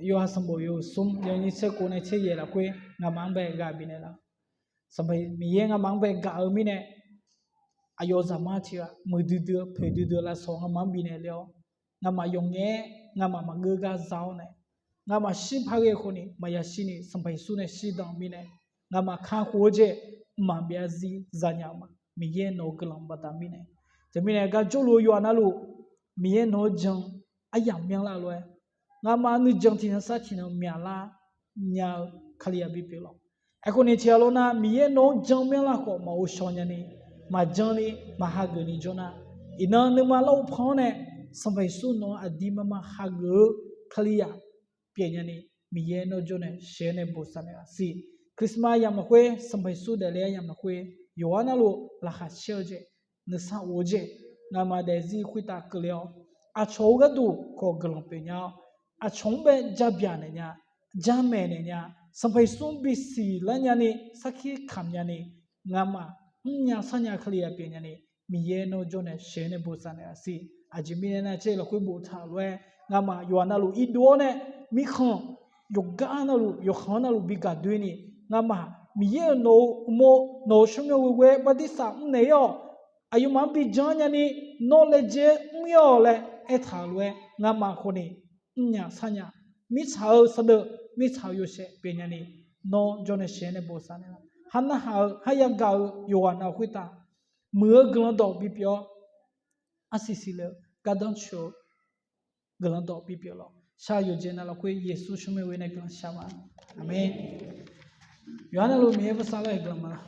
Yawqha sanqbof yawhuiq smr yawnyir tser kov nae tser yaeq lafkhoer ngamaf-anr bae ghaq bifnaeq laf. Sanqpaq Miqyaer ngamaf-anr bae gaq-eu mirnae, aqyawf zaqmar tiq ghaq muiqdui dui-eu poeqdui dui-eu lavsawq ngamaf-anr bifnaeq le-awr, ngamaf yawqngae-aer ngamaf maqgeur gar za-awr nae, ngamaf shir par ghae khawf ni maqya shir ni Sanqpaq Yeqsur nae shirdan-eu mirnae, ngamaf kakhof-eu jeq mqmaq byav zir zanya-eu ma. Miqyaer nawq-eu guiqlanq baqda mirnae, teumirnae gar jawrluf-eu yawqha navluf Miqyaer nawq-anr jan aryamq myanrlar lof-aer, ngamaf nuijan tiqnan sar tiqnan myaqlar nya-eu Kalizaq bipyeuf lawq. Aerkhawf ni tiqghaq lawr nar Miqyaer nawq-anr jan myanrlar khawf maqghovshaw nyani, maqjan ni, maqhageuf ni jawr nar, iqnan nuima lar-eu pan-anr nae Sanqpaq Yeqsur nawq-anr aqdir marma hageuf-eu Kalizaq pyeuf nyani, Miqyaer nawr jawr nae sheuq-aer nae bosav naeq-a siq. Christmas yamq lafkhoer Sanqpaq Yeqsur daefle-aer yamq lafkhoer yawqha navluf laqkhaq caer-eu jeq, nuisar of-eu jeq, ngamaf daefzir khoertav keuvle-awr, aqcawq-eu gharduq khawf guiqlanq pyeuf nya-awr, aqcawq-anr bae jabyaq naeq nya, jamaeq naeq nya, Sanqpaq Yeqsur-anr bisiq lar nyani, sarkir kamq nyani, ngamaf mrnya sarnya Kalizaq pyeuf nyani, Miqyaer nawr jawr nae sheuq-aer nae bosav naeq-a siq. Aqjeq mirnae nar caer lafkhoer boftaq-euq lof-aer, ngamaf yawqha navluf irdov-awr nae, mirkhanq yawqgar navluf yawqkhanq-anr navluf bi gaqdoeni, ngamaf Miqyaer-euq nawq-euq uqmov nawq-euq tsawrmyanr ghoeghoe-aer bartirsaq mrnaeq ir-awq. Aqyawfmaf-anr bi jan-anr nyani, nawr laejae mr ir-awq laer aertaq-euq lof-aer, ngamaf khawf ni mrnya sarnya, mirtsaq-eu saqdeuq, mirtsaq-eu yawshaef pyeuf nyani, nawr jawr nae sheuq-aer nae bosav naeq-a. Har narhaq-eu har yagaq-eu yawqghaq nav khoertav muiq-eu guiqlanq dawq bipyeuf-awr, arsiq siqle-eu gardanr coeq-eu guiqlanq dawq bipyeuf lawq. Shar-eu yawqjeq nav lafkhoer Yeqsur tsawrmyanr ghoe nae guiqlanq shar ma. Aqmeq. Yawqha navluf Miqyaer bosav lar-euq guiqlanq ma laq.